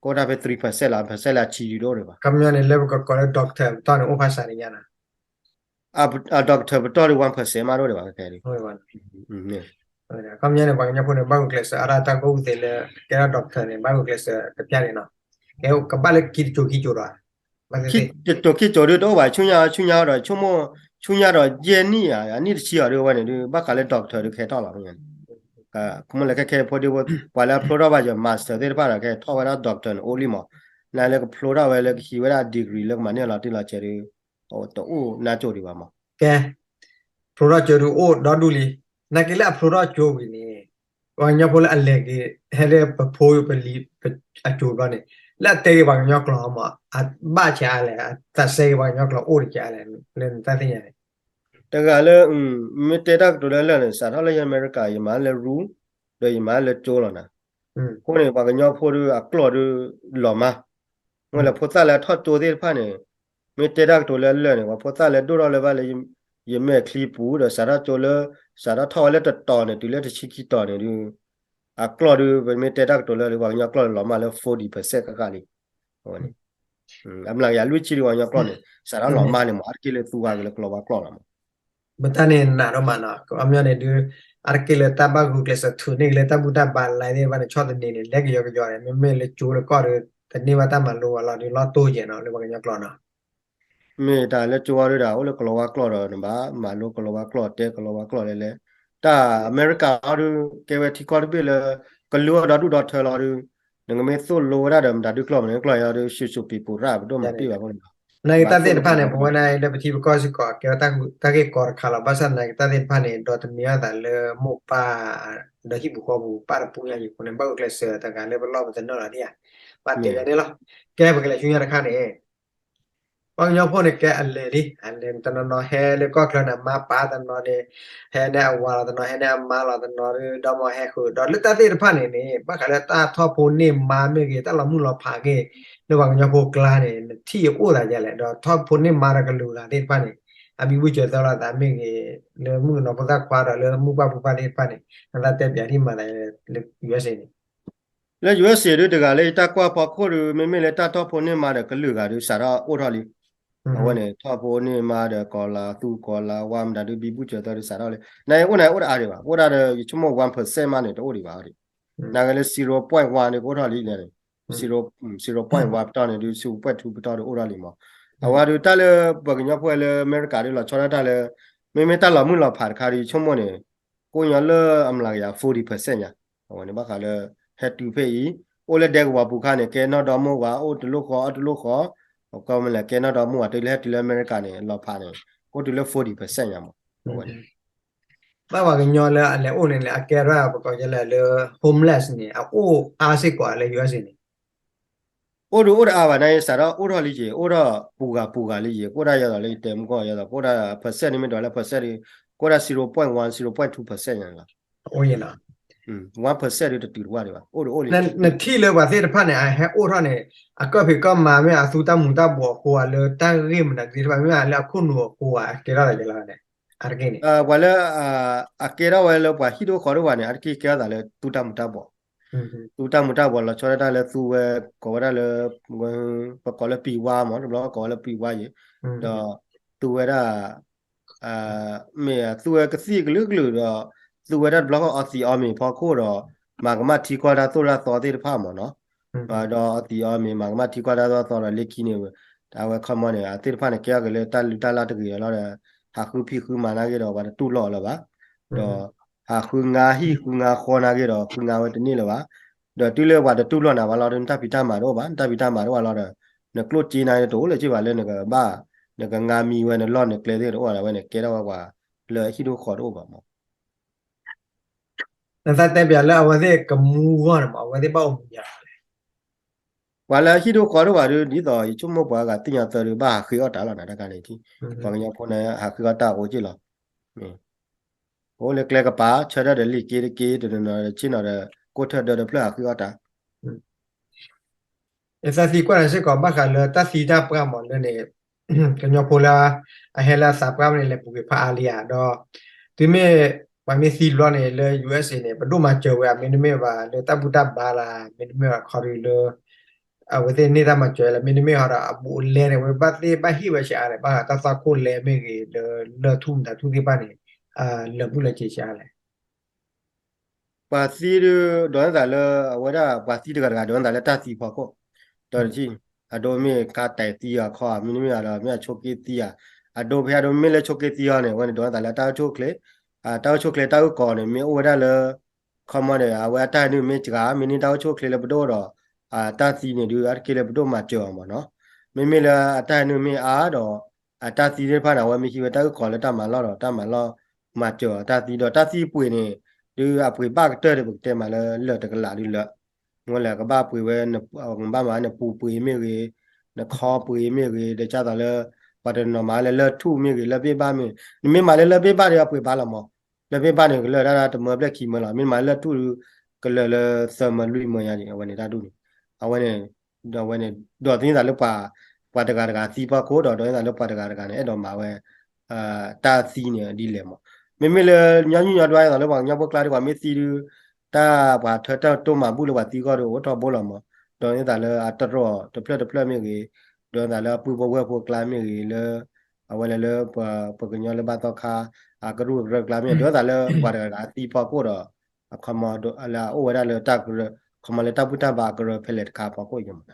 ကအိၣ်ဒၣ်ဖဲ three percent လီၤ percent လၢအဆံဒုတအိၣ်ဒံးဘၣ်. ခီပညီန့ၣ် လၢပကကိးလၢ doctor ပတီၢ်န့ၣ် အိၣ်ဖးစှၤန့ၣ်ညါနီၤ အ doctor ပတီၢ်ဒု one percent မးတအိၣ်ဒံးဘၣ် ခဲခဲဒု ခီပညီန့ၣ် ပှၤကညီဖိန့ၣ် ဘၣ်ဂုာ်ကျဲးစၢးအါဒၣ်တၢ်ကူၣ်သ့လၢ ကဲထီၣ် doctor န့ၣ် ဘၣ်ဂုာ်ကျဲးစၢးတပျၢ်န့ၣ်နီၤ ကဲကဘၣ်လၢခံတစိၤခံစိၤဒီး တစိၤခံစိၤဒုတအိၣ်ဘၣ် ဆူညါဆူညါဒီး ဆိကမိၣ် ဆူညါဒီးယဲၢ်နံၣ်ဧါ အနံၣ်တဆံအီၤဒုဝဲန့ၣ်ဒု ဘၣ်ဃးလၢ doctor ဒုကဟဲထီၣ်လီၤ ခီမီလၢခဲခဲဖိဒု ပှၤလၢအဖျိထီၣ်ဘၣ်ယ master သ့ၣ်တဖၣ်ဒီး ကဟဲထီၣ်ဝဲဒၣ် doctor န့ၣ် အိၣ်လံမး နာ်လၢကဖျိထီၣ်ဝဲလၢကဟံးဝဲဒၣ် degree လၢကမၤန့ၢ်အလီၤတံၢ်လီၤဆဲးဒု တအိၣ်နါစိၤဒံးဘၣ်မး ကဲ ဖျိထီၣ်ကၠိဒုအိၣ်ဒီဒူၣ်လံ နာ်က့လၢအဖျိထီၣ်ကၠိဝံၤန့ၣ် ပှၤကညီဖိလၢအလဲၤက့ၤ ဟဲလၢပဖိပလံၤ အစိၤဘျီန့ၣ် လၢအတဲက့ၤပှၤကညီကျိာ်မး အဘၣ်ဆဲးအါလဲၣ် အသးစဲက့ၤပှၤကညီကျိာ်အိၣ်တကဲအါလဲၣ် လၢနတၢ်သ့ၣ်ညါန့ၣ် တဂၤလၢ မ့ၢ်တဲတၢ်ကတိၤလၢအလၢာ်န့ၣ် စးထီၣ်လၢယဲအမဲရကၤ ယမၤလၢ rule ဒီးယမၤလၢကၠိလီၤနၤ. အဃိန့ၣ် ပှၤကညီဖိဒီးအကျိာ်ဒီး လီၤမၢ် မ့ၢ်လၢဖိသၣ်လၢအထီၣ်ကၠိသ့ၣ်တဖၣ်န့ၣ် မ့ၢ်တဲတၢ်ကတိၤလၢအလၢာ်န့ၣ် ပှၤဖိသၣ်လၢဒိၣ်ထီၣ်လၢဘၣ်လၢ ယမဲာ်ချံပူၤဒီးစးထီၣ်ကၠိလၢ စးထီၣ်ထီၣ်ဝဲလၢတတီၤန့ၣ် တုၤလၢတဆံခံတီၤန့ၣ်ဒီး အကျိာ်ဒီး ပမ့ၢ်တဲတၢ်ကတိၤလၢ ပှၤကညီကျိာ်လီၤမၢ်လၢ forty percent ဃၣ်ဃၣ်လံ. အဝဲန့ၣ် အမျးကယၤလွံၢ်ဆံဒီးပှၤကညီကျိာ်န့ၣ် စးထီၣ်လီၤမၢ်န့ၣ်မး အါတက့ၢ်လၢသူဝဲက့ၤလၢကလီၤဝါကျိာ်လီၤမး မ့ၢ်တၢ်န့ၣ်နးဒိၣ်မးနီၤ ကီမညီန့ၣ်ဒုး အါတက့ၢ်လၢတၢ်ဘၣ်ဂုာ်ကျဲးစၢးထုးန့ၢ်က့ၤလၢတၢ်ဘူၣ်တၢ်ဘါလၢသ့ၣ်တဖၣ်န့ၣ် ဆီၣ်သနံးန့ၣ် လဲၤကယီကယီန့ၣ် မ့မ့ၢ်လၢကၠိလၢကီၢ်ဒီး တန့ၢ်ဘၣ်တၢ်မၤလိဘၣ်လီၤဒုး လီၢ်တိၢ်ယဲၢ်နီၤ လၢပှၤကညီကျိာ်နီၤ မ့ၢ်တၢ်လၢကၠိအီၤဒုးဒီး အိၣ်လၢကလီၤဝါကျိာ်ဒီး နဘၣ်မၤလိကလီၤဝါကျိာ် တဲကလီၤဝါကျိာ်လဲၣ်လဲၣ် တၢ်အမဲရကၤအီၤဒုး ကဲဝဲထံကီၢ်တဘ့ၣ်လၢ ကလုာ်အီၤဒီဒူၣ်ဒီထၢလီၤဒုး နကမ့ၢ်သိၣ်လိဝဲဒၣ်ဒီး မတၤဒုးကျိာ်မနုၤကျိာ်အီၤဒုး ရှုပ်ရှုပ်ပံပူၤရၣ် ပဒိၣ်မၤပံၣ်ဘၣ်ဖိန့ၣ်လီၤ နတၢ်သ့ၣ်တဖၣ်န့ၣ် ပဝဲဒၣ်လၢပထံပကီၢ်စ့ၢ်ကီး ကဲဝဲတၢ်ဂ့ၢ်ကီတခါလီၤ ဘၣ်ဆၣ်သနာ်က့ တၢ်သ့ၣ်တဖၣ်န့ၣ် ဒီးတမ့ၢ်အသးလၢမိၢ်ပၢ် ဒီးဟံၣ်ပူၤဃီပူၤ ပၢ်တပူၤညါယံၤအဃိန့ၣ် ဘၣ်ဂုာ်ကျဲးစၢးတဂၤလၢပလီၢ်ပသနၢၣ်လီၤဒ်ဧါ ဘၣ်တဲယၤန့ၣ်လီၤ ကဲပကလဲၤဆူညါတခါန့ၣ် ပှၤကညီဖိန့ၣ်ကဲအလဲၤလံ အလဲၤတနီၤနီၤဟဲလၢကီၢ်ချၢန့ၣ် မါပၢ်တနီၤန့ၣ် ဟဲန့ၢ်အဝၤလီၤတနီၤ ဟဲန့ၢ်အမါလီၤတနီၤ ဒီမါဟဲဃုာ် ဒီးလၢတၢ်သ့ၣ်တဖၣ်န့ၣ်န့ၣ် ဘၣ်ဃးလၢတၢ်ထီၣ်ဖိန့ၢ်မါမ့ၢ်ဂ့ၤ တၢ်လီၤမုၢ်လီၤဖးဂ့ၤ လၢပှၤကညီဖိကျါန့ၣ် နထံၣ်အအိၣ်သးဒ်လဲၣ် ဒီးထီၣ်ဖိန့ၢ်မါဒီးကလုာ်ဂၤသ့ၣ်တဖၣ်န့ၣ် အဘံဘူစၢၤသီလိာ်သးမ့ၢ်ဂ့ၤ လၢမုၣ်ကနီၤဖိသၣ်ခွါဒီးလၢမုၢ်ပၢ်ဖိပၢ်သ့ၣ်တဖၣ်န့ၣ် နသးတဲပၠးဒ်မၤသးလၢ USA န့ၣ် လၢ USA ဒုးတဂၤလၢယတၢ်ကွၢ်ဖီခိၣ်ဒီး မ့မ့ၢ်လၢတၢ်ထီၣ်ဖိန့ၢ်မါဒီးကလုာ်ဂၤဒုးစးထီၣ်အိၣ်ထီၣ်လံ အဝဲန့ၣ် ထီၣ်ဖိန့ၢ်မါဒီးကီၤလၤသူကီၤလၤဝါမတၤဒုးဘံဘူစၢၤသီဒုးစးထီၣ်လံ နအိၣ်န့ၣ်အိၣ်တအါဒံးဘၣ် အိၣ်ဒၣ်ဒီး ယဆိကမိၣ် one percent မးန့ၣ် တအိၣ်ဒံးဘၣ်ဒံး နဂ့ၤလၢ zero point one န့ၣ် ကအိၣ်ထီၣ်လံလဲၣ်န့ၣ် zero point one ပတီၢ်န့ၣ်ဒုး zero point two ပတီၢ်ဒုးအိၣ်ထီၣ်လံမး အဝဲဒုးတၢ်လၢပှၤကညီဖိလၢအမဲရကၤဒုး လီၤဆီဒၣ်တၢ်လၢ မ့မ့ၢ်တၢ်လီၤမုၢ်လီၤဖးတခါဒုး ယဆိကမိၣ်န့ၣ် ကိးညီလၢအမျးကယၤ forty percent ညါ အဝဲန့ၣ်ဘၣ်ဃးလၢ ဟဲတုၤဖဲအံၤ အိၣ်လၢဒဲကဝီၤပူၤခါန့ၣ် ကဲနီၢ်ဒီမါဝၤ အိၣ်တလိၣ်ဃီ အီၣ်တလိၣ်ဃီ ကီမလဲၣ် ကဲနီၢ်ဒီမါဝၤ တုၤလၢဟဲတုၤလၢအမဲရကၤန့ၣ် လီၤဖးန့ၣ် အိၣ်တုၤလၢ forty percent ညါမး အဝဲန့ၣ် ဘၣ်ပှၤကညီလၢအလဲၤအိၣ်န့ၣ်န့ၣ် အကဲထီၣ်ပကိးယဲလဲၣ်လၢ homeless န့ၣ် အအိၣ်အါစ့ၢ်ကီးလၢ USA န့ၣ် အိၣ်ဒုးအိၣ်တအါဘၣ် နစးထီၣ်အိၣ်ထီၣ်လံက့ၤ အိၣ်ထီၣ်ပူၤဂၤပူၤဂၤလံက့ၤ ကအိၣ်ဒၣ်ယဲသိးလၢယတဲမူကီၢ်ယဲသိး ကအိၣ်ဒၣ် percent န့ၣ်မ့ၢ်ဒွးလၢ percent ဒုး ကအိၣ်ဒၣ် zero point one zero point two percent ညါန့ၣ်လီၤ one percent ဒုးတတုၤတဝၢ်ဒံးဘၣ် အိၣ်ဒုးအိၣ်လံ နထံၣ်လၢပှၤသ့ၣ်တဖၣ်န့ၣ် အဟဲအိၣ်ထီၣ်န့ၣ် အကီၢ်ဖံးကီၢ်မၤမ့ၢ်အသူတၢ်မူၤတၢ်ဘှီးအဃိဧါ လၢတၢ်ဂ့ၢ်မနုၤသ့ၣ်တဖၣ် မ့ၢ်လၢအခိၣ်နူာ်အဃိဧါ အကဲထီၣ်သးယဲလီၤန့ၣ် အါတက့ၢ်န့ၣ် ပှၤလၢ အကဲထီၣ်ဝဲလၢပှၤဟံၣ်ဒိၣ်ဃီဒိၣ်ဘၣ်န့ၣ် အါတက့ၢ်ကဲထီၣ်သးလၢသူတၢ်မူၤတၢ်ဘှီး သူတၢ်မူၤတၢ်ဘှီးလီၤဆီဒၣ်တၢ်လၢသူဝဲ ကိးဝဲဒၣ်လၢ ပကိးလၢပံၤဝါမး တဘျီကိးဝဲလၢပံၤဝါယံၤ ဒီးသူဝဲဒၣ် မ့ၢ်သူဝဲကသံၣ်ကလုာ်ကလုာ်ဒီး သူဝဲဒၣ်တဘျီဃီအီသံးအီမ့ၤဖီခိၣ်ဒီး မၤကမၣ်ထံကီၢ်တၢ်သိၣ်တၢ်သီသ့ၣ်တဖၣ်မးနီၤ ဒီးအီသံးအီမ့ၤမၤကမၣ်ထံကီၢ်တၢ်သိၣ်တၢ်သီဒီးလၢခံန့ၣ် အဝဲခီမီန့ၣ် အသ့ၣ်တဖၣ်န့ၣ် ကဲထီၣ်က့ၤလၢတၢ်လုၢ်တၢ်လၢ်တဂ့ၤလီၤဒီး ဟးဃုဖံးဃုမၤနာ်က့ဒီး ပှၤတတူၢ်လိာ်လၢၤဘၣ် ဒီး ဟးဃုငါဟံၣ်ဃုငါဃီနာ်က့ဒီး ဃုငါဝဲတန့ၢ်လၢၤဘၣ် ဒီးတုၤလၢပှၤတတူၢ်လိာ်နၤဘၣ်လီၤဒီး နတၢ်ဖံးတၢ်မၤတအိၣ်ဘၣ် နတၢ်ဖံးတၢ်မၤတအိၣ်ဘၣ်လီၤဒီး နကျိၣ်စ့နာ်က့တအိၣ်လၢၤဘၣ်လၢနကဘၣ် နကငါမံဝဲနလီၢ်နကျဲသ့ၣ်တအိၣ်ဘၣ် အဝဲန့ၣ်ကဲထီၣ်ဝဲပှၤလၢအဟံၣ်ဒိၣ်ဃီတအိၣ်ဘၣ်မး နသးတဲပၠးလၢအဝဲသ့ၣ်ကမူဂီၢ်န့ၣ်မး အဝဲသ့ၣ်ဘၣ်အိၣ်မူယါလဲၣ် ပှၤလၢအဟံၣ်ဒိၣ်ဃီတအိၣ်ဘၣ်ဒီး ဒ်သိးယဆိကမိၣ်ပှၤဂၤသ့ၣ်ညါသၢဒီး ဘၣ်ဟးဃ့အီၣ်တၢ်လီၤနၤတၢ်ခါန့ၣ် ပှၤကညီဖိန့ၣ် ဟးဃ့အီၣ်တၢ်အိၣ်က့ၢ်လီၤ အိၣ်လၢကျဲကပၤ ဆၢထၢၣ်ဒီးလံာ်က့တက့ တနီၤနီၤဆ့ၣ်နီၤဒီး ကိၢ်ထၢၣ်ဒၢဒီးဖျၢၣ်ဟးဃ့အီၣ်တၢ် ယသးသံကွၢ်နၤစ့ၢ်ကီး ဘၣ်ဃးလၢတၢ်သံတၢ်ပှၢ်မးလၢန့ၣ် ကညီဖိလၢ အဟဲလၢအသးပှၢ်မးန့ၣ် လဲၤပူၤကွံာ်ဖးအါလံဧါ ဒီး တုၤမ့ၢ် ပှၤမ့ၢ်သံတဘျီန့ၣ် လၢ USA န့ၣ် ပဒိၣ်မၤစၢၤဝဲ မ့တမ့ၢ်ဘၣ်လၢတၢ်ဘူၣ်တၢ်ဘါလၢ မ့တမ့ၢ်ဘၣ်ခီဒုးလၢ အဝဲသ့ၣ်န့ၢ်တၢ်မၤစၢၤလၢ မ့တမ့ၢ်ဟီဒီး အဘူးအလဲန့ၣ် အဝဲဘၣ်သ့ၣ်ဘၣ်ဟ့ၣ်ဝဲဆံးအါလဲၣ် ဘၣ်ဃးတၢ်သွၣ်ခိၣ်လဲမ့ၢ်ဂ့ၤ လၢလၢၢ်ထူၣ်မတၤထူၣ်သ့ၣ်တဖၣ်န့ၣ် လၢာ်ဘူၣ်လၢာ်စ့ၤဆံးအါလဲၣ် ပှၤသံဒုး ဒိးန့ၢ်သးလၢ အဝဲဒၣ်ပှၤသံတဂၤတဂၤ ဒိးန့ၢ်သးလၢတၢ်သံဖီခိၣ်, ဒီးတထံၣ် အဒိမ့ၢ်ကါတဲာ်သံဧါခီဧါ မ့တမ့ၢ်ဒီး မ့ၢ်အဆိးက့သံဧါ, အဒိဖဲအဒိမ့ၢ်လၢဆိးက့သံအီၤန့ၣ် အဝဲန့ၣ်ဒိးန့ၢ်သးလၢတၢ်အိၣ်ဆူၣ်အိၣ်ချ့, တၢ်အိၣ်ဆူၣ်အိၣ်ချ့တၢ်အုၣ်ကီၤန့ၣ် မ့ၢ်အိၣ်ဝဲဒၣ်လၢ ခီမီန့ၣ် အဝဲအတၢ်ဟဲနုာ်မ့ၢ်စှၤ မ့ၢ်န့ၢ်တၢ်အိၣ်ဆူၣ်အိၣ်ချ့လၢပဒိၣ်ဒီး တၢ်သံန့ၣ်ဒုး အါတက့ၢ်လၢပဒိၣ်မၤစၢၤအီၤမးနီၤ, မ့မ့ၢ်လၢအတၢ်ဟဲနုာ်မ့ၢ်အါဒီး အတၢ်သံသ့ၣ်တဖၣ်န့ၣ် အဝဲမ့ၢ်ဟံးဝဲတၢ်အုၣ်ကီၤလၢတၢ်မၤလီၢ်ဒီး တၢ်မၤလီၢ်မၤစၢၤအီၤတၢ်သံဒီး တၢ်သံပှ့ၤန့ၣ် ဒုးအပှ့ၤဘၣ်ကတၢၢ်ဒီး ပကတဲမးလၢလၢာ်တကလးဒုးလၢာ်, မ့ၢ်လဲၣ် ကဘၣ်ပှ့ၤဝဲ ဘၣ်မးနပူၤပှ့ၤမ့ၢ်ဂ့ၤ, နခီပှ့ၤမ့ၢ်ဂ့ၤ, ဒီးဒ်သိးလၢ ပှၤတနီၤမးလၢလၢၢ်ထူၣ်မ့ၢ်ဂ့ၤ, လၢၢ်ဘ့ၣ်ဘၣ်မ့ၢ်ဂ့ၤ, နမ့ၢ်မၤလၢလၢၢ်ဘ့ၣ်ဘၣ်ဒီး အပှ့ၤဘၣ်လီၤမး, လၢၢ်ဘ့ၣ်ဘၣ်န့ၣ် ကလၢာ်ဒၣ်တမၢဘျဲၣ်ခံမၢလီၤ, မ့ၢ်မၤလၢလၢၢ်ထူၣ်ဒုး ကလၢာ်လၢသၢမၢလွံၢ်မၢညါန့ၣ် အဝဲန့ၣ်တၢ်ဒ်န့ၣ်, အဝဲန့ၣ် ဒီးအဝဲန့ၣ် ဒီးသန့ၤသးလၢပှၤ ပှၤတဂၤတဂၤသံဖီခိၣ်ဒီး ဒီးသန့ၤသးလၢပှၤတဂၤတဂၤန့ၣ် အဲၣ်ဒိးမၤဝဲ တၢ်သံန့ၣ်ဒ်လဲၣ်မး, မ့မ့ၢ်လၢညီနုၢ်ညီဒွး ဒ်သိးလၢပှၤကညီဖိကျါဒ်ပှၤမ့ၢ်သံဒုး တၢ်ပှၤထၢတၢ်တိၢ်မၤဘူၣ်လၢပှၤသံအဂီၢ်ဒီး အိၣ်ထီဘိလီၤမး, ဒီးသန့ၤသးလၢအတြီတဖျၢၣ်တဖျၢၣ်မ့ၢ်ဂ့ၤ, ဒီးသန့ၤသးလၢအပုၢ်ဖိဝဲၢ်ဖိကျါမ့ၢ်ဂ့ၤလၢ အဝဲလဲၤလၢ ပှၤကညီလၢဘၣ်သီခါ အကရူၢ်ကရၢကျါမ့ၢ် ဒီးသန့ၤသးလၢပှၤတဂၤတဂၤအသံဖီခိၣ်ဒီး အခီမးလၢအအိၣ်ဝဲဒၣ်လၢတၢ်ကရၢ ခီမးလၢတၢ်ဘူၣ်တၢ်ဘါအကရၢဖဲလဲၣ်တခါဖီခိၣ်အံၤမး,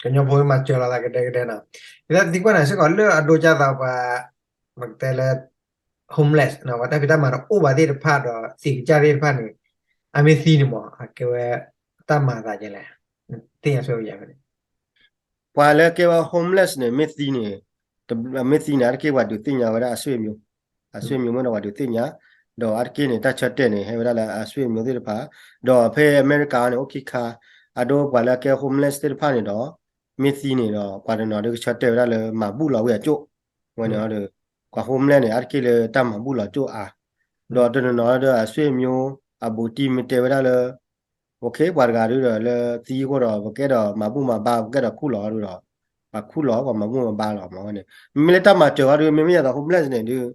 ကညီဖိမၤစၢၤလီၤသးကဒဲကဒဲနီၤ, ယသံကွၢ်နၤစ့ၢ်ကီးလၢအဒိကၢ်သးပှၤ ပကတဲလၢ homeless နီၤ ပှၤတၢ်ဖံးတၢ်မၤတအိၣ်ဘၣ်သ့ၣ်တဖၣ်ဒီး သံကစၢ်သ့ၣ်တဖၣ်န့ၣ် အမ့ၢ်သံန့ၣ်မး အကဲဝဲ တၢ်မၤသးဒ်လဲၣ်, သ့ၣ်ညါဆိယၤန့ၣ် ပှၤလၢကဲဝဲ homeless န့ၣ် မ့ၢ်သံန့ၣ် မ့ၢ်သံန့ၣ် အါတက့ၢ်ပှၤဒုးသ့ၣ်ညါဝဲဒၣ်အဆွေမျိုး, အဆွေမျိုးမ့ၢ်ဒီးပှၤဒုးသ့ၣ်ညါ, ဒီးအါတက့ၢ်န့ၣ် တၢ်ဆၢတဲာ်န့ၣ် ဟဲဝဲဒၣ်လၢအဆွေမျိုးသ့ၣ်တဖၣ်, ဒီးဖဲအမဲရကၤန့ၣ် အိၣ်ခံခါ, အဒိပှၤလၢကဲ homeless သ့ၣ်တဖၣ်န့ၣ်ဒီး မ့ၢ်သံန့ၣ်ဒီး ပှၤတနီၤဒုးကဆၢတဲာ်ဝဲဒၣ်လၢမၤဘူၣ်လီၤဝဲအကၠိၣ်, ဝဲန့ၣ်ဒီး ပှၤ homeless န့ၣ် အါတက့ၢ်လၢတၢ်မၤဘူၣ်လီၤကၠိၣ်အါ, ဒီးတနီၤနီၤဒီးအဆွေမျိုး အဘူးတံၢ်မ့ၢ်တဲဝဲဒၣ်လၢ ပှၤတဂၤဒုးဒီးလၢသံအဃိဒီး ပကအဲၣ်ဒိးမၤဘူၣ်မၤဘါ ပကအဲၣ်ဒိးခူၣ်လီၤဒုးဒီး ပှၤခူၣ်လီၤ ပှၤမၤဘူၣ်မၤဘါလီၤမးဝဲန့ၣ်, မ့မ့ၢ်လၢတၢ်မၤစၢၤအီၤဒုး မ့မ့ၢ်ယသး homeless န့ၣ်ဒုး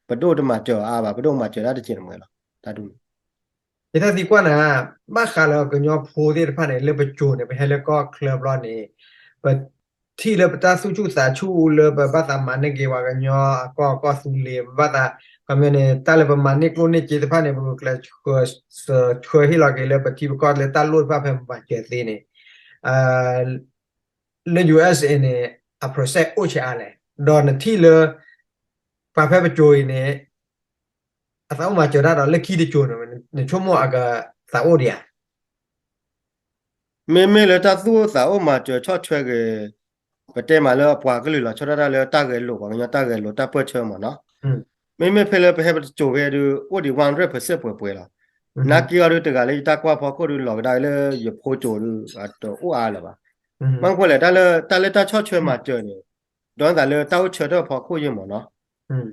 ပဒိၣ်တမၤစၢၤအါဘၣ် ပဒိၣ်မၤစၢၤဒၣ်တကဲးတမှဲၤလီၤ တၢ်ဒ်န့ၣ် ယတၢ်သံကွၢ်နၤ ဘၣ်ဃးလၢကညီဖိသ့ၣ်တဖၣ်န့ၣ် လၢပကိၤန့ၣ် ပဟဲလၢကီၢ်ချၢဘျီန့ၣ် ပထံၣ်လၢပတၢ်သူၣ်ဆူၣ်သးဆူၣ်လၢပဘၣ်သးမၤန့ၢ်က့ၤပှၤကညီအကီၢ်ကီၢ်သူလ့ၤ ပဘၣ်သး ခီပညီန့ၣ် တၢ်လၢပမၤန့ၢ်ကျိၣ်န့ၢ်စ့တဖၣ်န့ၣ် ပကကျဲးစၢးဆှၢဟ့ၣ်လီၤက့ၤလၢပထံပကီၢ်လၢတၢ်လိၣ်တဖၣ်ဖဲမၤစၢၤသ့န့ၣ် လၢ ယူၢ်အ့ၣ်စ့ၣ်န့ၣ် အ percent အိၣ်ဆံးအါလဲၣ်, ဒီးနထံၣ်လၢ ပှၤဖဲပကိၤအံၤန့ၣ် အသးအိၣ်မၤစၢၤတၢ်ဒီးလၢခံတကိၤန့ၣ် နဆိကမိၣ်အကသးအိၣ်ဒံးဧါ မ့မ့ၢ်လၢတၢ်သူၣ်အိၣ်သးအိၣ်မၤစၢၤဆီၣ်ထွဲက့ၤ ပတဲမးလၢအပှၤကလုာ်လီၤဆီဒၣ်တၢ်လၢတၢ်ဂဲၤလိာ် ပှၤကညီတၢ်ဂဲၤလိာ်တၢ်ပၢၢ်ဆၢမးနီၤ, မ့မ့ၢ်ဖဲလၢပဟဲပတကိၤဖဲဒုး အိၣ်ဒံး one hundred percent ပှဲၤပှဲၤလီၤ, နာ်က့အီၤဒုးတဂၤလၢယတၢ်ကွၢ်ဖီခိၣ်ဒုး လီၤကဒါလၢယဖိကိၤဒုး တအိၣ်အါလၢၤဘၣ်, မ့ၢ်ကွၢ်လဲၣ် တၢ်လၢတၢ်လၢတၢ်ဆီၣ်ထွဲမၤစၢၤန့ၣ် ဒီးသးလၢတၢ်အိၣ်ဆၢထၢၣ်ဖီခိၣ်ယဲၢ်မးနီၤ,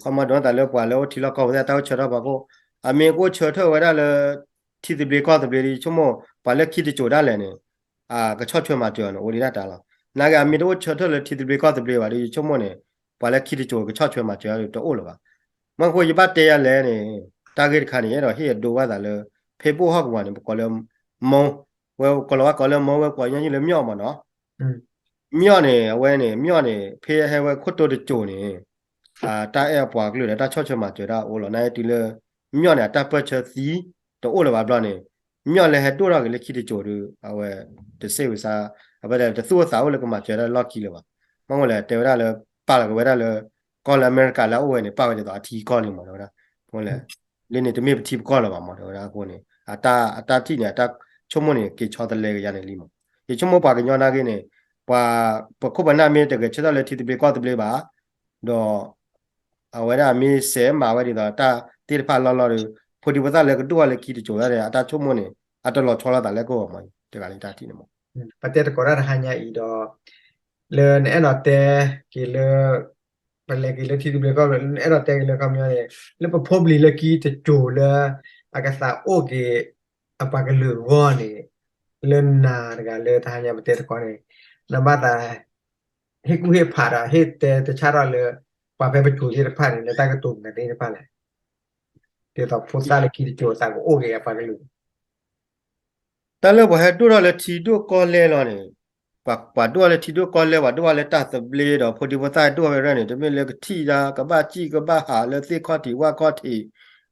ခီမးဒီးသးလၢပှၤလၢအိၣ်ထံလီၢ်ကီၢ်ပူၤသ့ၣ်တၢ်အိၣ်ဆၢထၢၣ်ဖီခိၣ်, အမ့ၢ်ကအိၣ်ဆၢထၢၣ်ဝဲဒၣ်လၢ ထံသဘျ့ကီၢ်သဘျ့ဒ်ဆိကမိၣ် ပှၤလၢခံတကိၤဒၣ်လဲာ်န့ၣ် ကဆီၣ်ထွဲမၤစၢၤန့ၣ် အိၣ်ဒံးဒၣ်တၢ်လီၤ, နာ်က့အမ့ၢ်တအိၣ်ဆၢထၢၣ်လၢထံသဘျ့ကီၢ်သဘျ့ဘၣ်ဒီး ယဆိကမိၣ်န့ၣ် ပှၤလၢခံတကိၤကဆီၣ်ထွဲမၤစၢၤတအိၣ်လၢၤဘၣ်, မ့ၢ်ဃိယဘၣ်တဲယၤလဲၣ်န့ၣ် တၢ်ဂ့ၢ်တခါန့ၣ် ယအဲၣ်ဒိးဟ့ၣ်အဒိဝဲသးလၢ ဖ့ဘိၣ်ဟီၣ်ကဝီၤန့ၣ် ပကိးလၢ မိၢ် ဝဲကီၢ်လီၤဝဲကိးလၢမိၢ် ဝဲကိးညီနုၢ်လၢ မျီၣ် မးနီၤ မျီၣ်န့ၣ် အဝဲန့ၣ် မျီၣ်န့ၣ် ဖဲဟဲဝဲခိၣ်တိတကိၤန့ၣ် တၢ်အဲၣ်အပှၤကလုာ်ဒီးတၢ်ဆီၣ်ထွဲမၤစၢၤတၢ်အိၣ်လီၤ, နာ်က့တုၤလၢ မျီၣ်န့ၣ် အတၢ်ပၢၢ်ဆၢသံတအိၣ်လၢၤဘၣ်ဘျီန့ၣ် မျီၣ်လၢဟဲဒိၣ်ထီၣ်က့ၤလၢခံတကိၤဒီး အဝဲ တစ့ၣ်ဝံၤစါ အဝဲဒၣ်တသူၣ်အိၣ်သးအိၣ်လၢကမၤစၢၤတၢ်လီၢ်ခံလၢၤဘၣ်, မ့ၢ်ဝဲလဲၣ် တဲဝဲဒၣ်လၢ ပာ်လီၤက့ၤဝဲဒၣ်လၢ ကီၢ်လၢအမဲရကၤလၢအအိၣ်ဝဲန့ၣ် ပာ်ဝဲဒ်သိးအထံကီၢ်လံမး တဲဝဲဒၣ်, မ့ၢ်လဲၣ် လၢန့ၣ်တမ့ၢ်ပထံပကီၢ်လၢၤဘၣ်မး တဲဝဲဒၣ်အဃိန့ၣ် အတၢ်ထံၣ်န့ၣ် အတၢ်ဆိကမိၣ်န့ၣ် က့ၤဆီတလဲကယၤန့ၣ်လံမး, ယဆိကမိၣ်ပှၤကညီနာ်က့န့ၣ် ပှၤ ပခိၣ်ပနၢ်မ့ၢ်တဂဲၤဆၢထၢၣ်လၢထံသဘျ့ကီၢ်သဘျ့ဘၣ်, ဒီး အဝဲဒၣ်မ့ၢ်စဲးမၤဝဲဒ်သိးတၢ်သ့ၣ်တဖၣ်လီၢ်လီၢ်ဒီး ဖိဒံဖိသၣ်လၢကဒိၣ်ထီၣ်လၢခံတကိၤဒၣ်န့ၣ် အတၢ်ဆိကမိၣ်န့ၣ် အတလီၤဆီလိာ်သးလၢကီၢ်ဘၣ်မး တဂၤလၢတၢ်ထံၣ်န့ၣ်မး, ပတဲသကိးတၢ်တဟါညါအံၤဒီး လၢနအဲၣ်ဒိးတဲက့ၤလၢ ပလဲၤက့ၤလၢထံသဘျ့ကီၢ်သဘျ့ နအဲၣ်ဒိးတဲက့ၤလၢခီပညီန့ၣ် လၢပဖိပျံၤလၢခံတကိၤလၢ အကသးအိၣ်က့ၤ အပှၤကလုာ်အဂီၢ်န့ၣ် လၢနၤတဂၤလၢတဟါညါပတဲသကိးန့ၣ် နဘၣ်သး ဟ့ၣ်ကူၣ်ဟ့ၣ်ဖးဒီး ဟ့ၣ်တဲတဆၣ်ထီၣ်လၢ ပှၤဖဲပကိၤသ့ၣ်တဖၣ်န့ၣ် လၢတၢ်ကတိၤမနုၤသ့ၣ်တဖၣ်လဲၣ်, ဒ်သိးဖိသၣ်လၢခံတကိၤအသးကအိၣ်က့ၤအပှၤကလုာ် တၢ်လၢပှၤဟဲဒိၣ်ထီၣ်လၢထံဒိၣ်ကီၢ်လဲၢ်လီၤန့ၣ်, ပှၤ ပှၤဒိၣ်ထီၣ်လၢထံဒိၣ်ကီၢ်လဲၢ် ပှၤဒိၣ်ထီၣ်လၢတၢ်သဘျ့ဒီး ဖိဒံဖိသၣ်ဒိၣ်ထီၣ်ဝဲဒၣ်န့ၣ် တမ့ၢ်လၢကထံၣ်ဒၣ် ကဘၣ်စံၣ်ကဘၣ်ဟးလၢသ့ၣ်ခီၣ်ထံးဝၣ်ခီၣ်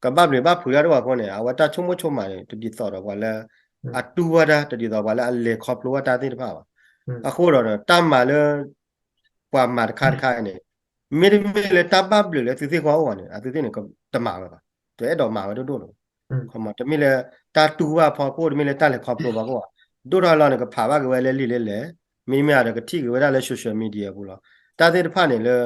ထံး ကဘၣ်ဘျုးဘၣ်ဖှိၣ်ဒၣ်တအိၣ်ဘၣ်အဃိန့ၣ် အဝဲတၢ်ဆိကမိၣ်ဆိကမးန့ၣ် တဒ်သိးဒီးပှၤလၢ အတူၢ်ဘၣ်တၢ် တဒ်သိးပှၤလၢအလဲၤခီဖျိဘၣ်တၢ်သ့ၣ်တဖၣ်ဘၣ်. အဃိဒီး တၢ်မၤလၢ ပှၤမၤတခါတခါန့ၣ် မ့တမ့ၢ်လၢတၢ်ဘၣ်ဘျုးလၢအသုသ့ၣ်ဃီအိၣ်ဘၣ်န့ၣ် အသုသ့ၣ်န့ၣ် တမၤဝဲဘၣ်, တအဲၣ်ဒိးမၤဝဲဒိၣ်ဒိၣ်လၢၤဘၣ်. တမ့ၢ်လၢတၢ်တူၢ်ဘၣ်ဖီခိၣ် တမ့ၢ်လၢတၢ်လဲၤခီဖျိဖီခိၣ်ဘၣ်, ဒိၣ်ထီၣ်လီၤန့ၣ် ကဖးဘၣ်က့ၤဝဲလၢလံာ်လဲၢ်လဲၢ်, မ့တမ့ၢ်ဒီးကထံၣ်က့ၤဝဲဒၣ်လၢ social media အပူၤလီၤ. တၢ်သ့ၣ်တဖၣ်န့ၣ်လၢ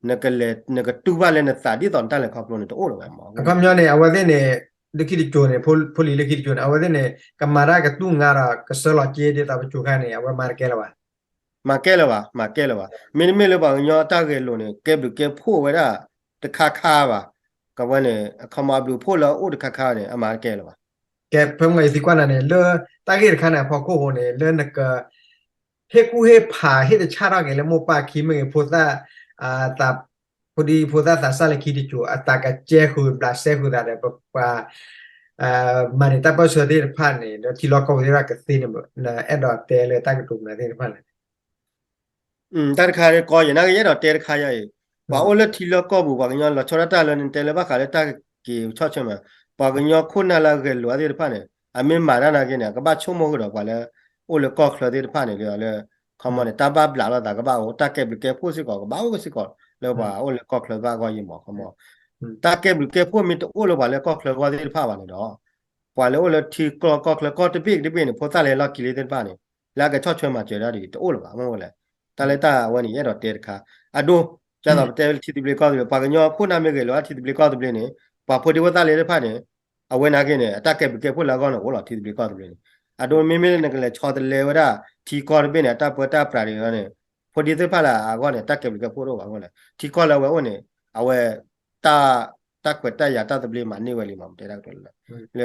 နကလဲၤ နကတူၢ်ဘၣ်လၢနသးဒ်သိးနတၢ်လဲၤခီဖျိန့ၣ် တအိၣ်လၢၤဘၣ်မး. အခီပညီန့ၣ် အဝဲသ့ၣ်န့ၣ် လၢခံတစိၤန့ၣ် ဖိလံၤလၢခံတစိၤန့ၣ် အဝဲသ့ၣ်န့ၣ် ကမၤတၢ်ကတူၢ်ငါဒီး ကဆှၢလီၤစ့ဒ်သိးပစိၤခါန့ၣ် အဝဲမၤတကဲလၢၤဘၣ်. မၤကဲလၢၤဘၣ်, မၤကဲလၢၤဘၣ်. မ့တမ့ၢ်လၢပှၤကညီတၢ်ဂဲၤလိာ်န့ၣ် ကဲဘျုးကဲဖှိၣ်ဝဲဒၣ်တခါခါဘၣ်. ကဝဲန့ၣ် အခီမီအဘျုးဖှိၣ်လၢအအိၣ်တခါခါန့ၣ် အမၤတကဲလၢၤဘၣ်. ကဲ ဖဲမ့ၢ်ယသံကွၢ်နၤန့ၣ် လၢတၢ်ဂ့ၢ်တခါန့ၣ် အဖီခိၣ်အဃိန့ၣ် လၢနက ဟ့ၣ်ကူၣ်ဟ့ၣ်ဖး ဟ့ၣ်တဆၣ်ထီၣ်က့ၤလၢမိၢ်ပၢ်ခံမ့ၢ်ဂ့ၤ ဖိသၣ် သး ဖိဒံဖိသၣ်သးစၢ်လၢခံတစိၤ အတၢ်ကစဲဃုာ်ဘျးစဲဃုာ်သးဒီး ပပှၤ မၤန့ၢ်တၢ်ပၢၢ်ဆၢသ့ၣ်တဖၣ်န့ၣ် ဒီးထံလီၢ်ကီၢ်ပူၤသ့ၣ်တဖၣ်ကသ့န့ၣ် နအဲၣ်ဒိးတဲလၢတၢ်ကတိၤမနုၤသ့ၣ်တဖၣ်လဲၣ်. တၢ်တခါကီ ယနာ်က့ ယအဲၣ်ဒိးတဲတခါယၤအံၤ, ပှၤအိၣ်လၢထံလီၢ်ကီၢ်ပူၤ ပှၤကညီလီၤဆီဒၣ်တၢ်လၢနတဲလၢဘၣ်ဃးလၢတၢ်က့ၤဆီၣ်ထွဲမး, ပှၤကညီခိၣ်နၢ်လၢအဂဲၤလိာ်အသ့ၣ်တဖၣ်န့ၣ် အမ့ၢ်မၤတၢ်နာ်က့န့ၣ် အကဘၣ်ဆိကမိၣ်ဃုာ်ဒီးပှၤလၢ အိၣ်လၢကီၢ်ချၢသ့ၣ်တဖၣ်န့ၣ်လၢ ခီမီန့ၣ် တၢ်ဘၣ်ဘျးလိာ်သးကဘၣ်အိၣ် တၢ်ကဲဘျုးကဲဖှိၣ်စ့ၢ်ကီးကဘၣ်အိၣ်စ့ၢ်ကီး လၢပှၤအိၣ်လၢကီၢ်ချၢသ့ၣ်တဖၣ်အဂီၢ်ယံၤမး ခီမီ တၢ်ကဲဘျုးကဲဖှိၣ်မ့ၢ်တအိၣ်လၢပှၤလၢကီၢ်ချၢသ့ၣ်တဖၣ်ဘၣ်န့ၣ်ဒီး ပှၤလၢအိၣ်လၢထံကီၢ်ကီၢ်ချၢကီၢ်တဘ့ၣ်တဘ့ၣ်န့ၣ် ဖိသၣ်လဲၤလီၢ်ခံလံသ့ၣ်တဖၣ်န့ၣ် လၢအကဆီၣ်ထွဲမၤစၢၤဒၣ်ဒ်တအိၣ်လၢၤဘၣ် မ့ၢ်ဝဲလဲၣ်. တၢ်လၢတၢ်အဝဲန့ၣ် ယအဲၣ်ဒိးတဲတခါ, အဒိ ကသိးပတဲထံသဘျ့ကီၢ်သဘျ့ ပှၤကညီခိၣ်နၢ်မ့ၢ်ဂဲၤလိာ်ထံသဘျ့ကီၢ်သဘျ့န့ၣ် ပှၤဖိဒံဖိသၣ်လံသ့ၣ်တဖၣ်န့ၣ် အဝဲနာ်က့န့ၣ် အတၢ်ကဲဘျုးကဲဖှိၣ်လၢအဂီၢ်န့ၣ် အိၣ်လီၤထံသဘျ့ကီၢ်သဘျ့န့ၣ်, အဒိမ့မ့ၢ်လၢနကလဲၤဆီတလဲဝဲဒၣ် ထံကီၢ်တဘ့ၣ်န့ၣ် အတၢ်ပၢတၢ်ပြးဒ်န့ၣ် ဖိဒံသ့ၣ်တဖၣ်လၢအဂီၢ်န့ၣ် တၢ်ကဲဘျုးကဲဖှိၣ်တအိၣ်ဘၣ်အဃိလဲၣ် ထံကီၢ်လၢအဝဲအိၣ်န့ၣ် အဝဲ တၢ် တၢ်ခွဲးတၢ်ယာ်တၢ်သဘျ့မၤန့ၢ်ဝဲလံမး ပတဲတၢ်ကတိၤလၢ လၢ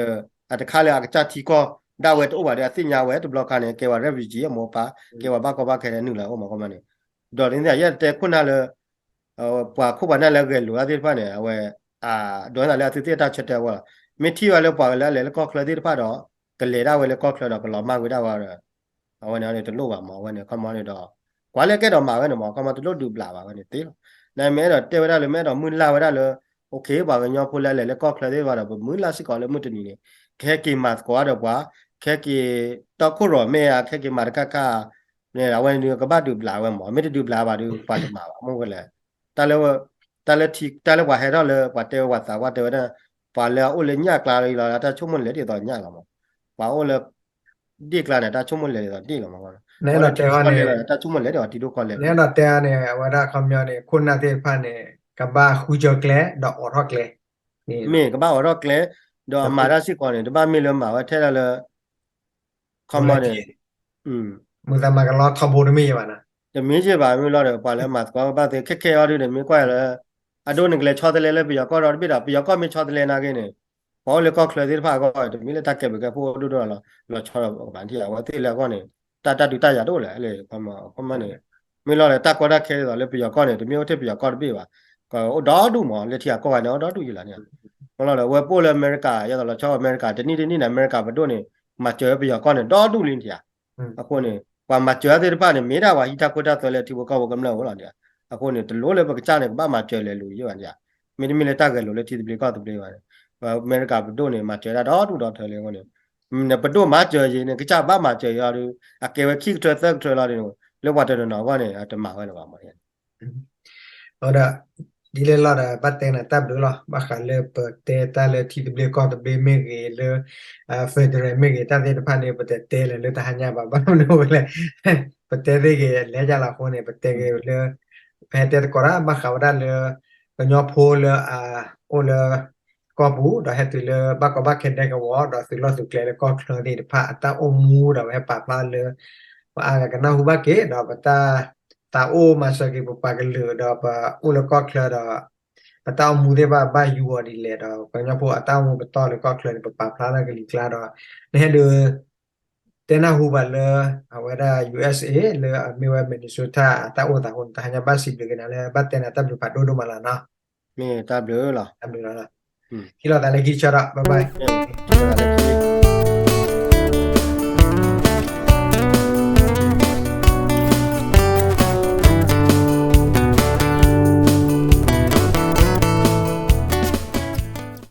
အတခါလၢအကစၢ်ထံကီၢ်ဒၣ်ဝဲတအိၣ်ဘၣ်ဒီး အသ့ၣ်ညါဝဲတဘျီခါန့ၣ် ကဲဝဲ refugee အမိၢ်အပၢ် ကဲဝဲဘၣ်ကီဘၣ်ခဲန့ၣ် နုာ်လီၤအိၣ်မး ခီမီန့ၣ်, ဒီးဒ်န့ၣ် ယဲတဲခိၣ်နၢ်လၢ ပှၤခိၣ်ပှၤနၢ်လၢအဂဲၤလိာ်တၢ်သ့ၣ်တဖၣ်န့ၣ် အဝဲ ဒိးန့ၢ်သးလၢအသုသ့ၣ်အတၢ်ဆၢတဲာ်အဂီၢ်လီၤ. မ့ၢ်ထံၣ်ဝဲလၢပှၤလၢအလဲၤလၢကီၢ်ချၢသ့ၣ်တဖၣ်ဒီး ကလဲၤဒၣ်ဝဲလၢကီၢ်ချၢဒီးကလီၤမၢ်ကွံာ်ဒၣ်ဝဲဒီး အဝဲန့ၣ်တလိၣ်ဘၣ်မး အဝဲန့ၣ် ခီမီန့ၣ်ဒီး ကွၢ်လၢကဲဒိးမၤဝဲန့ၣ်မး ခီမီတလိၣ်ဒုးဘျးဘၣ်ဝဲန့ၣ်သ့လီၤ. နမ့ၢ်အဲၣ်ဒိးတဲဝဲဒၣ်လၢ မ့ၢ်အဲၣ်ဒိးမုၢ်လၢ်ဝဲဒၣ်လၢ okay ပှၤကညီဖိလၢအလဲၤလၢကီၢ်ချၢသ့ၣ်တဖၣ်ဒီး ပမုၢ်လၢ်စ့ၢ်ကီးလၢမုၢ်တနံၤန့ၣ် ကဟဲက့ၤမၤသကိးဒီးပှၤ ကဟဲက့ၤတီခိၣ်ရိၤမ့ၢ်ဧါ ကဟဲက့ၤမၤတခါခါ န့ၣ် အဝဲန့ၣ်ကဘၣ်ဒုးဘျးဝဲမး မ့ၢ်တဒုးဘျးဘၣ်ဒီး ပှၤတမၤဘၣ် မ့ၢ်ဝဲလဲၣ်. တၢ်လၢ တၢ်လၢထံ တၢ်လၢပှၤဟဲထီၣ်လၢ ပှၤတဲဝဲပှၤသးပှၢ်တဲဝဲဒၣ် ပှၤလၢအအိၣ်လၢညၣ်ကျါလီၤ တၢ်ဆိကမိၣ်လဲၤဒ်သိးညၣ်လီၤမး. ပှၤအိၣ်လၢ ဒ့ၣ်ကျါန့ၣ် တၢ်ဆိကမိၣ်လဲၤဒ်သိးဒ့ၣ်လီၤမး. နအဲၣ်ဒိးတဲအီၤန့ၣ် တၢ်ဆိကမိၣ်လဲၤဒ်သိးထံဒိၣ်ကီၢ်လဲၢ် နအဲၣ်ဒိးတဲအီၤန့ၣ် အဝဲဒၣ်ခီပညီန့ၣ် ခိၣ်နၢ်သ့ၣ်တဖၣ်န့ၣ် ကဘၣ်ဃုကၢၤကျဲ ဒီးအိးထီၣ်ကျဲ မ့ၢ်ကဘၣ်အိးထီၣ်ကျဲ ဒီးအမၤတၢ်စ့ၢ်ကီးန့ၣ် တဘၣ်မ့ၢ်လၢမၤဝဲထဲဒၣ်လၢ ခီမီန့ၣ် မုၢ်သးမၤကလီထီဘိတမ့ၢ်ဘၣ်နီၤ တမ့ၢ်က့ဘၣ် မ့ၢ်လီၤဒီး ပှၤလၢမၤသကိးကဘၣ်သ့ ခဲခဲအံၤဒုးန့ၣ် မ့ၢ်ကွၢ်လၢ အဒိန့ၣ် ကလဲၤဆီတလဲလၢပယီၤကီၢ်ဒီတဘ့ၣ်ဒီး ပယီၤကီၢ်မ့ၢ်ဆီတလဲနာ်က့န့ၣ် ပှၤအိၣ်လၢကီၢ်ချၢသ့ၣ်တဖၣ်အဂီၢ် တမ့ၢ်လၢတၢ်ကဲဘျုးကဲဖှိၣ်ဒိၣ်ဒိၣ်လီၤ လီၤဆီဒီးကဘၣ်ထံၣ် အဝဲသ့ၣ်လၢအဂီၢ်န့ၣ် တၢ်တၢ်ဒုးတၢ်ယၤတအိၣ်လဲၣ် လၢ ခီမီန့ၣ် မ့ၢ်လီၤဒီး တၢ်ကီတၢ်ခဲဒ်သိးလၢပယီၤကီၢ်န့ၣ် တမ့ၢ်အိၣ်ထဲပယီၤကီၢ်တဘ့ၣ်ဘၣ် ကအိၣ်ဒီဒူၣ်မး လၢထံဂၤကီၢ်ဂၤန့ၣ် အိၣ်ဒီဒူၣ်ယံၤလီၤန့ၣ် မ့ၢ်လီၤဒီး အဝဲပအိၣ်လၢအမဲရကၤ ယသိးလီၤဆီအမဲရကၤ တနံၣ်တနံၣ်န့ၣ် အမဲရကၤပဒိၣ်န့ၣ် မၤစၢၤဝဲပယီၤကီၢ်န့ၣ် ဒီဒူၣ်လံထံၣ်ဧါ အဃိန့ၣ် ပှၤမၤစၢၤသ့ၣ်တဖၣ်န့ၣ် မ့ၢ်ဒၣ်ပှၤဟံးတၢ်ခိတၢ်သွဲလၢထံဖိကီၢ်ဖိကမျၢၢ်အိၣ်လီၤန့ၣ် အဃိန့ၣ် တလိၣ်လၢပကစၢ်န့ၣ် ကဘၣ်မၤစၢၤလဲၤလူၤယံၤဘၣ်န့ၣ် မ့တမ့ၢ်လၢတၢ်ဂဲၤလိာ်လၢထံသဘျ့ကီၢ်သဘျ့ဘၣ်န့ၣ် အမဲရကၤပဒိၣ်န့ၣ် မၤစၢၤဒၣ်ဒီဒူၣ်ဒီထၢလံအဃိန့ၣ် နပဒိၣ်မၤစၢၤယံၤန့ၣ် ကစၢ်ဘၣ်မၤစၢၤယံၤဒီး အကဲဝဲခံကထၢသၢကထၢလီၤန့ၣ် လၢပှၤတနီၤနီၤအဂီၢ်န့ၣ် တမၤဝဲလၢၤဘၣ်မး အဃိဒီး ဒ်လဲၣ်လီၤဒီး ဘၣ်တဲနၤတၢ်ဘျုးလီၤ ဘၣ်ဃးလၢပတဲတၢ်လၢထံသဘျ့ကီၢ်သဘျ့မ့ၢ်ဂ့ၤ လၢ federal မ့ၢ်ဂ့ၤ တၢ်သ့ၣ်တဖၣ်န့ၣ် ပတတဲလၢၤလၢတဟါညါဘၣ် ဘၣ်မနုၤဝဲလဲၣ် ပတဲသ့ၣ်ဂ့ၤလဲၤယၤလီၤအဃိန့ၣ် ပတဲဂ့ၤလၢ ပဟဲတဲသကိးတၢ် ဘၣ်ဃးဝဲဒၣ်လၢ ကညီဖိလၢအအိၣ်လၢ ကီၢ်ပူၤ ဒီးဟဲတုၤလၢဘၣ်ကီဘၣ်ခဲဒဲကဝီၤ ဒီးသုးလီၢ်သုးကျဲလၢကီၢ်ချၢသ့ၣ်တဖၣ် အတၢ်အိၣ်မူဒီး ပဟဲပာ်ဖျါလၢ ပအါဂၤကနၢ်ဟူဘၣ်က့ၤ ဒီးပတၢ်သးအိၣ်မၤစၢၤက့ၤ ပပှၤကလုာ် ဒီးပအိၣ်လၢကီၢ်ချၢဒီး ပတၢ်အိၣ်မူသ့ၣ်တဖၣ်ဘၣ်ယူၤအီၤဒ်လဲၣ်ဒီး ကညီဖိအတၢ်အိၣ်မူပတီၢ်လၢကီၢ်ချၢန့ၣ် ပပာ်ဖျါလၢကလံၤကျါဒီး နဟဲဒုး တဲနၢ်ဟူဘၣ်လၢ အဝဲဒၣ် ယူၢ်အ့ၣ်စ့ၣ် လၢအမ့ၢ်ဝဲ Minnesota အတၢ်အိၣ်သးအဃိန့ၣ် တဟါညါဘၣ်စံးဘျုးက့ၤနၤလၢ ဘၣ်တဲနၤတၢ်ဘျုးဖးဒိၣ်ဒိၣ်မးလီၤနီၤ မ့ၢ်တၢ်ဘျုးလီၤ တၢ်ဘျုးလီၤ ဟံးလိာ်သးလၢခံတဆၢဒီး bye bye ဟံးလိာ်သးလၢခံ